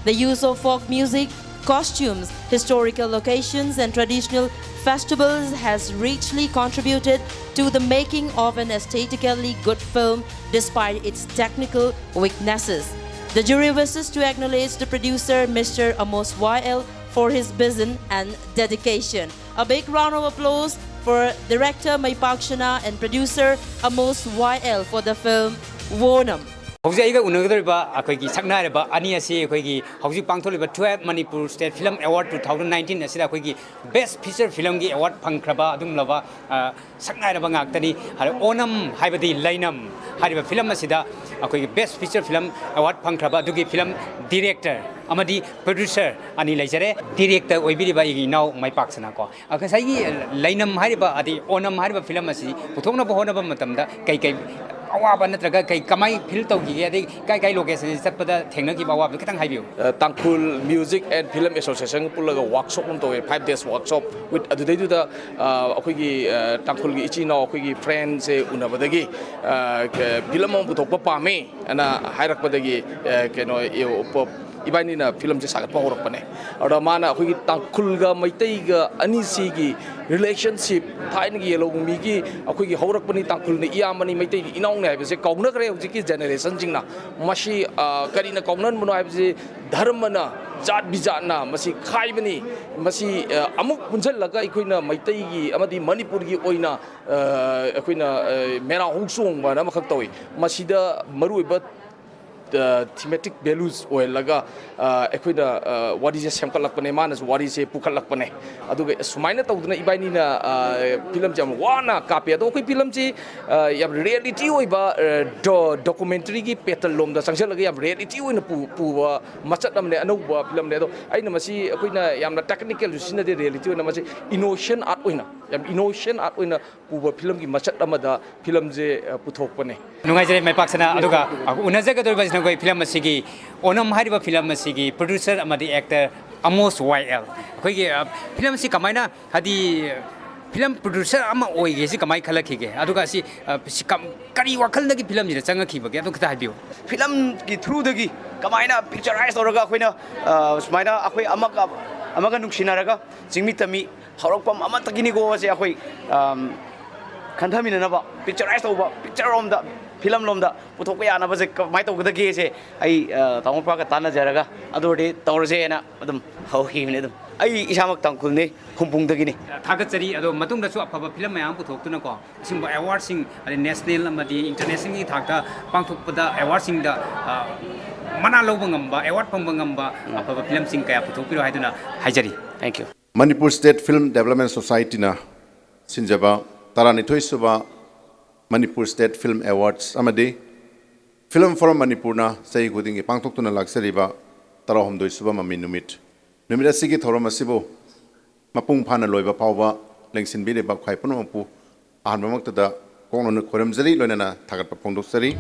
The use of folk music, costumes, historical locations, and traditional festivals has richly contributed to the making of an aesthetically good film despite its technical weaknesses. The jury wishes to acknowledge the producer, Mister Amos Y L, for his vision and dedication. A big round of applause for director Maipakshana and producer Amos Y L for the film Wonam. ꯍꯧꯖꯤꯛ ꯑꯩꯒ ꯎꯅꯒꯗꯧꯔꯤꯕ ꯑꯩꯈꯣꯏꯒꯤ ꯁꯛꯅꯥꯏꯔꯕ ꯑꯅꯤ ꯑꯁꯤ ꯑꯩꯈꯣꯏꯒꯤ ꯍꯧꯖꯤꯛ ꯄꯥꯡꯊꯣꯛꯂꯤꯕ twelve Manipur State Film Award two thousand nineteen ꯑꯁꯤꯗ ꯑꯩꯈꯣꯏꯒꯤ best feature filmꯒꯤ award ꯐꯪꯈ꯭ꯔꯕ ꯑꯗꯨꯒꯨꯝꯂꯕ ꯁꯛꯅꯥꯏꯔꯕ ꯉꯥꯛꯇꯅꯤ꯫ ꯑꯣꯅꯝ ꯍꯥꯏꯕꯗꯤ ꯂꯩꯅꯝ ꯍꯥꯏꯔꯤꯕ film ꯑꯁꯤꯗ ꯑꯩꯈꯣꯏꯒꯤ best feature film award ꯐꯪꯈ꯭ꯔꯕ ꯑꯗꯨꯒꯤ film director ꯑꯃꯗꯤ producer ꯑꯅꯤ ꯂꯩꯖꯔꯦ꯫ Director ꯑꯣꯏꯕꯤꯔꯤꯕ ꯑꯩꯒꯤ ꯏꯅꯥꯎ ꯃꯥꯏꯄꯥꯛꯁꯅꯥ ꯀꯣ꯫ ꯉꯁꯥꯏꯒꯤ ꯂꯩꯅꯝ ꯍꯥꯏꯔꯤꯕ ꯑꯗꯩ ꯑꯣꯅꯝ ꯍꯥꯏꯔꯤꯕ film ꯑꯁꯤ ꯄꯨꯊꯣꯛꯅꯕ ꯍꯣꯠꯅꯕ ꯃꯇꯝꯗ ꯀꯩ ꯀꯩ ꯑꯋꯥꯕ ꯅꯠꯇ꯭ꯔꯒ ꯀꯩ ꯀꯃꯥꯏ feel ꯇꯧꯈꯤꯒꯦ, ꯑꯗꯩ ꯀꯥꯏ ꯀꯥꯏ locationꯁꯤ ꯆꯠꯄꯗ ꯊꯦꯡꯅꯈꯤꯕ ꯑꯋꯥꯕꯗꯨ ꯈꯤꯇꯪ ꯍꯥꯏꯕꯤꯌꯨ꯫ Tangkhul Music and Film Association ꯄꯨꯜꯂꯒ workshop ꯑꯃ ꯇꯧꯋꯦ, five days workshop with ꯑꯗꯨꯗꯩꯗꯨꯗ ꯑꯩꯈꯣꯏꯒꯤ ꯇꯥꯡꯈꯨꯜꯒꯤ ꯏꯆꯤꯟ ꯏꯅꯥꯎ ꯑꯩꯈꯣꯏꯒꯤ friendꯁꯦ ꯎꯅꯕꯗꯒꯤ film ꯑꯃ ꯄꯨꯊꯣꯛꯄ ꯄꯥꯝꯃꯤ ꯑꯅ ꯍꯥꯏꯔꯛꯄꯗꯒꯤ ꯀꯩꯅꯣ ꯏꯕꯥꯅꯤꯅ filmꯁꯦ ꯁꯥꯒꯠꯄ ꯍꯧꯔꯛꯄꯅꯦ꯫ ꯑꯗꯨꯗ ꯃꯥꯅ ꯑꯩꯈꯣꯏꯒꯤ ꯇꯥꯡꯈꯨꯜꯒ ꯃꯩꯇꯩꯒ ꯑꯅꯤꯁꯤꯒꯤ relationship, ꯊꯥꯏꯅꯒꯤ ꯌꯦꯂꯧꯕ ꯃꯤꯒꯤ ꯑꯩꯈꯣꯏꯒꯤ ꯍꯧꯔꯛꯄꯅꯤ, ꯇꯥꯡꯈꯨꯜꯅ ꯏꯌꯥꯝꯕꯅꯤ, ꯃꯩꯇꯩꯅ ꯏꯅꯥꯎꯅꯤ ꯍꯥꯏꯕꯁꯦ ꯀꯥꯎꯅꯈ꯭ꯔꯦ ꯍꯧꯖꯤꯛꯀꯤ generationꯁꯤꯡꯅ꯫ ꯃꯁꯤ ꯀꯔꯤꯅ ꯀꯥꯎꯅꯍꯟꯕꯅꯣ ꯍꯥꯏꯕꯁꯤ ꯙꯔꯃꯅ, ꯖꯥꯠ ꯕꯤꯖꯥꯠꯅ ꯃꯁꯤ ꯈꯥꯏꯕꯅꯤ꯫ ꯃꯁꯤ ꯑꯃꯨꯛ ꯄꯨꯟꯁꯤꯜꯂꯒ ꯑꯩꯈꯣꯏꯅ ꯃꯩꯇꯩꯒꯤ ꯑꯃꯗꯤ ꯃꯅꯤꯄꯨꯔꯒꯤ ꯑꯣꯏꯅ ꯑꯩꯈꯣꯏꯅ ꯃꯦꯔꯥ ꯍꯧ ꯆꯣꯡꯕꯅ ꯑꯃꯈꯛ ꯇꯧꯏ꯫ ꯃꯁꯤꯗ ꯃꯔꯨꯑꯣꯏꯕ thematic values ꯑꯣꯏꯍꯜꯂꯒ ꯑꯩꯈꯣꯏꯅ ꯋꯥꯔꯤꯁꯦ ꯁꯦꯝꯒꯠꯂꯛꯄꯅꯦ, ꯃꯥꯅꯁꯨ ꯋꯥꯔꯤꯁꯦ ꯄꯨꯈꯠꯂꯛꯄꯅꯦ꯫ ꯑꯗꯨꯒ ꯁꯨꯃꯥꯏꯅ ꯇꯧꯗꯅ ꯏꯕꯥꯅꯤꯅ filmꯁꯦ ꯌꯥꯝ ꯋꯥꯅ ꯀꯥꯞꯄꯦ꯫ ꯑꯗꯣ ꯑꯩꯈꯣꯏ filmꯁꯤ ꯌꯥꯝ reality ꯑꯣꯏꯕ documentaryꯒꯤ pattern ꯂꯣꯝꯗ ꯆꯪꯁꯤꯜꯂꯒ ꯌꯥꯝ reality ꯑꯣꯏꯅ ꯄꯨꯕ ꯃꯆꯠ ꯑꯃꯅꯦ, ꯑꯅꯧꯕ filmꯅꯦ꯫ ꯑꯗꯣ ꯑꯩꯅ ꯃꯁꯤ ꯑꯩꯈꯣꯏꯅ ꯌꯥꯝꯅ technicalꯁꯨ ꯁꯤꯖꯤꯟꯅꯗꯦ, reality ꯑꯣꯏꯅ ꯃꯁꯤ innocent art ꯑꯣꯏꯅ, ꯌꯥꯝ innocent art ꯑꯣꯏꯅ ꯄꯨꯕ filmꯒꯤ ꯃꯆꯠ ꯑꯃꯗ filmꯁꯦ ꯄꯨꯊꯣꯛꯄꯅꯦ꯫ ꯅꯨꯡꯉꯥꯏꯖꯔꯦ ꯃꯥꯏꯄꯥꯛꯁꯅꯥ꯫ ꯑꯗꯨꯒ ꯎꯅꯖꯒꯗꯧꯔꯤꯕꯁꯤꯅ ꯑꯩꯈꯣꯏ film ꯑꯁꯤꯒꯤ ꯑꯣꯅꯝ ꯍꯥꯏꯔꯤꯕ film ꯑꯁꯤꯒꯤ producer ꯑꯃꯗꯤ actor ꯑꯃꯣꯁ ꯋꯥꯏ ꯑꯦꯜ꯫ ꯑꯩꯈꯣꯏꯒꯤ film ꯑꯁꯤ ꯀꯃꯥꯏꯅ, ꯍꯥꯏꯗꯤ film producer ꯑꯃ ꯑꯣꯏꯒꯦꯁꯤ ꯀꯃꯥꯏꯅ ꯈꯜꯂꯛꯈꯤꯒꯦ? ꯑꯗꯨꯒ ꯑꯁꯤ ꯀꯔꯤ ꯋꯥꯈꯜꯗꯒꯤ filmꯁꯤꯗ ꯆꯪꯉꯛꯈꯤꯕꯒꯦ? ꯑꯗꯨ ꯈꯤꯇ ꯍꯥꯏꯕꯤꯌꯨ꯫ Filmꯒꯤ throughꯗꯒꯤ ꯀꯃꯥꯏꯅ picturize ꯇꯧꯔꯒ ꯑꯩꯈꯣꯏꯅ ꯁꯨꯃꯥꯏꯅ ꯑꯩꯈꯣꯏ ꯑꯃꯒ ꯑꯃꯒ ꯅꯨꯡꯁꯤꯅꯔꯒ ꯆꯤꯡꯃꯤ ꯇꯝꯃꯤ ꯍꯧꯔꯛꯐꯝ ꯑꯃꯠꯇꯒꯤꯅꯤꯀꯣ ꯑꯁꯦ ꯑꯩꯈꯣꯏ ꯈꯟꯊꯃꯤꯟꯅꯅꯕ picturize ꯇꯧꯕ, picture ꯔꯣꯝꯗ ꯐꯤꯂꯝ ꯂꯣꯝꯗ ꯄꯨꯊꯣꯛꯄ ꯌꯥꯅꯕꯁꯦ ꯀꯃꯥꯏꯅ ꯇꯧꯒꯗꯒꯦꯁꯦ ꯑꯩ ꯇꯥꯃꯣ ꯄꯥꯒ ꯇꯥꯟꯅꯖꯔꯒ ꯑꯗꯨ ꯑꯣꯏꯔꯗꯤ ꯇꯧꯔꯁꯦꯅ ꯑꯗꯨꯝ ꯍꯧꯈꯤꯕꯅꯤ꯫ ꯑꯗꯨꯝ ꯑꯩ ꯏꯁꯥꯃꯛ ꯇꯥꯡꯈꯨꯜꯅꯤ, ꯍꯨꯝꯄꯨꯡꯗꯒꯤꯅꯤ꯫ ꯊꯥꯒꯠꯆꯔꯤ꯫ ꯑꯗꯣ ꯃꯇꯨꯡꯗꯁꯨ ꯑꯐꯕ ꯐꯤꯂꯝ ꯃꯌꯥꯝ ꯄꯨꯊꯣꯛꯇꯨꯅꯀꯣ, ꯑꯁꯤꯒꯨꯝꯕ ꯑꯦꯋꯥꯔꯗꯁꯤꯡ, ꯑꯗꯩ ꯅꯦꯁꯅꯦꯜ ꯑꯃꯗꯤ ꯏꯟꯇꯔꯅꯦꯁꯅꯦꯜꯒꯤ ꯊꯥꯛꯇ ꯄꯥꯡꯊꯣꯛꯄꯗ ꯑꯦꯋꯥꯔꯗꯁꯤꯡꯗ ꯃꯅꯥ ꯂꯧꯕ ꯉꯝꯕ, ꯑꯦꯋꯥꯔꯗ ꯐꯪꯕ ꯉꯝꯕ ꯑꯐꯕ ꯐꯤꯂꯝꯁꯤꯡ ꯀꯌꯥ ꯄꯨꯊꯣꯛꯄꯤꯔꯣ ꯍꯥꯏꯗꯨꯅ ꯍꯥꯏꯖꯔꯤ꯫ Thank you. Manipur state film development ꯁꯣꯁꯥꯏꯇꯤꯅ ꯁꯤꯟꯖꯕ ꯇꯔꯥꯅꯤꯊꯣꯏ ꯁꯨꯕ ꯃꯅꯤꯄꯨꯔ ꯁ꯭ꯇꯦꯠ ꯐꯤꯜꯝ ꯑꯦꯋꯥꯔꯗꯁ ꯑꯃꯗꯤ ꯐꯤꯜꯝ ꯐꯣꯔꯝ ꯃꯅꯤꯄꯨꯔꯅ ꯆꯍꯤ ꯈꯨꯗꯤꯡꯒꯤ ꯄꯥꯡꯊꯣꯛꯇꯨꯅ ꯂꯥꯛꯆꯔꯤꯕ ꯇꯔꯥꯍꯨꯝꯗꯣꯏ ꯁꯨꯕ ꯃꯃꯤ ꯅꯨꯃꯤꯠ꯫ ꯅꯨꯃꯤꯠ ꯑꯁꯤꯒꯤ ꯊꯧꯔꯝ ꯑꯁꯤꯕꯨ ꯃꯄꯨꯡ ꯐꯥꯅ ꯂꯣꯏꯕ ꯐꯥꯎꯕ ꯂꯦꯡꯁꯤꯟꯕꯤꯔꯤꯕ ꯈ꯭ꯋꯥꯏ ꯄꯨꯝꯅꯃꯛꯄꯨ ꯑꯍꯥꯟꯕꯃꯛꯇꯗ ꯀꯣꯛꯅꯅ ꯈꯣꯏꯔꯝꯖꯔꯤ, ꯂꯣꯏꯅꯅ ꯊꯥꯒꯠꯄ ꯐꯣꯡꯗꯣꯛꯆꯔꯤ꯫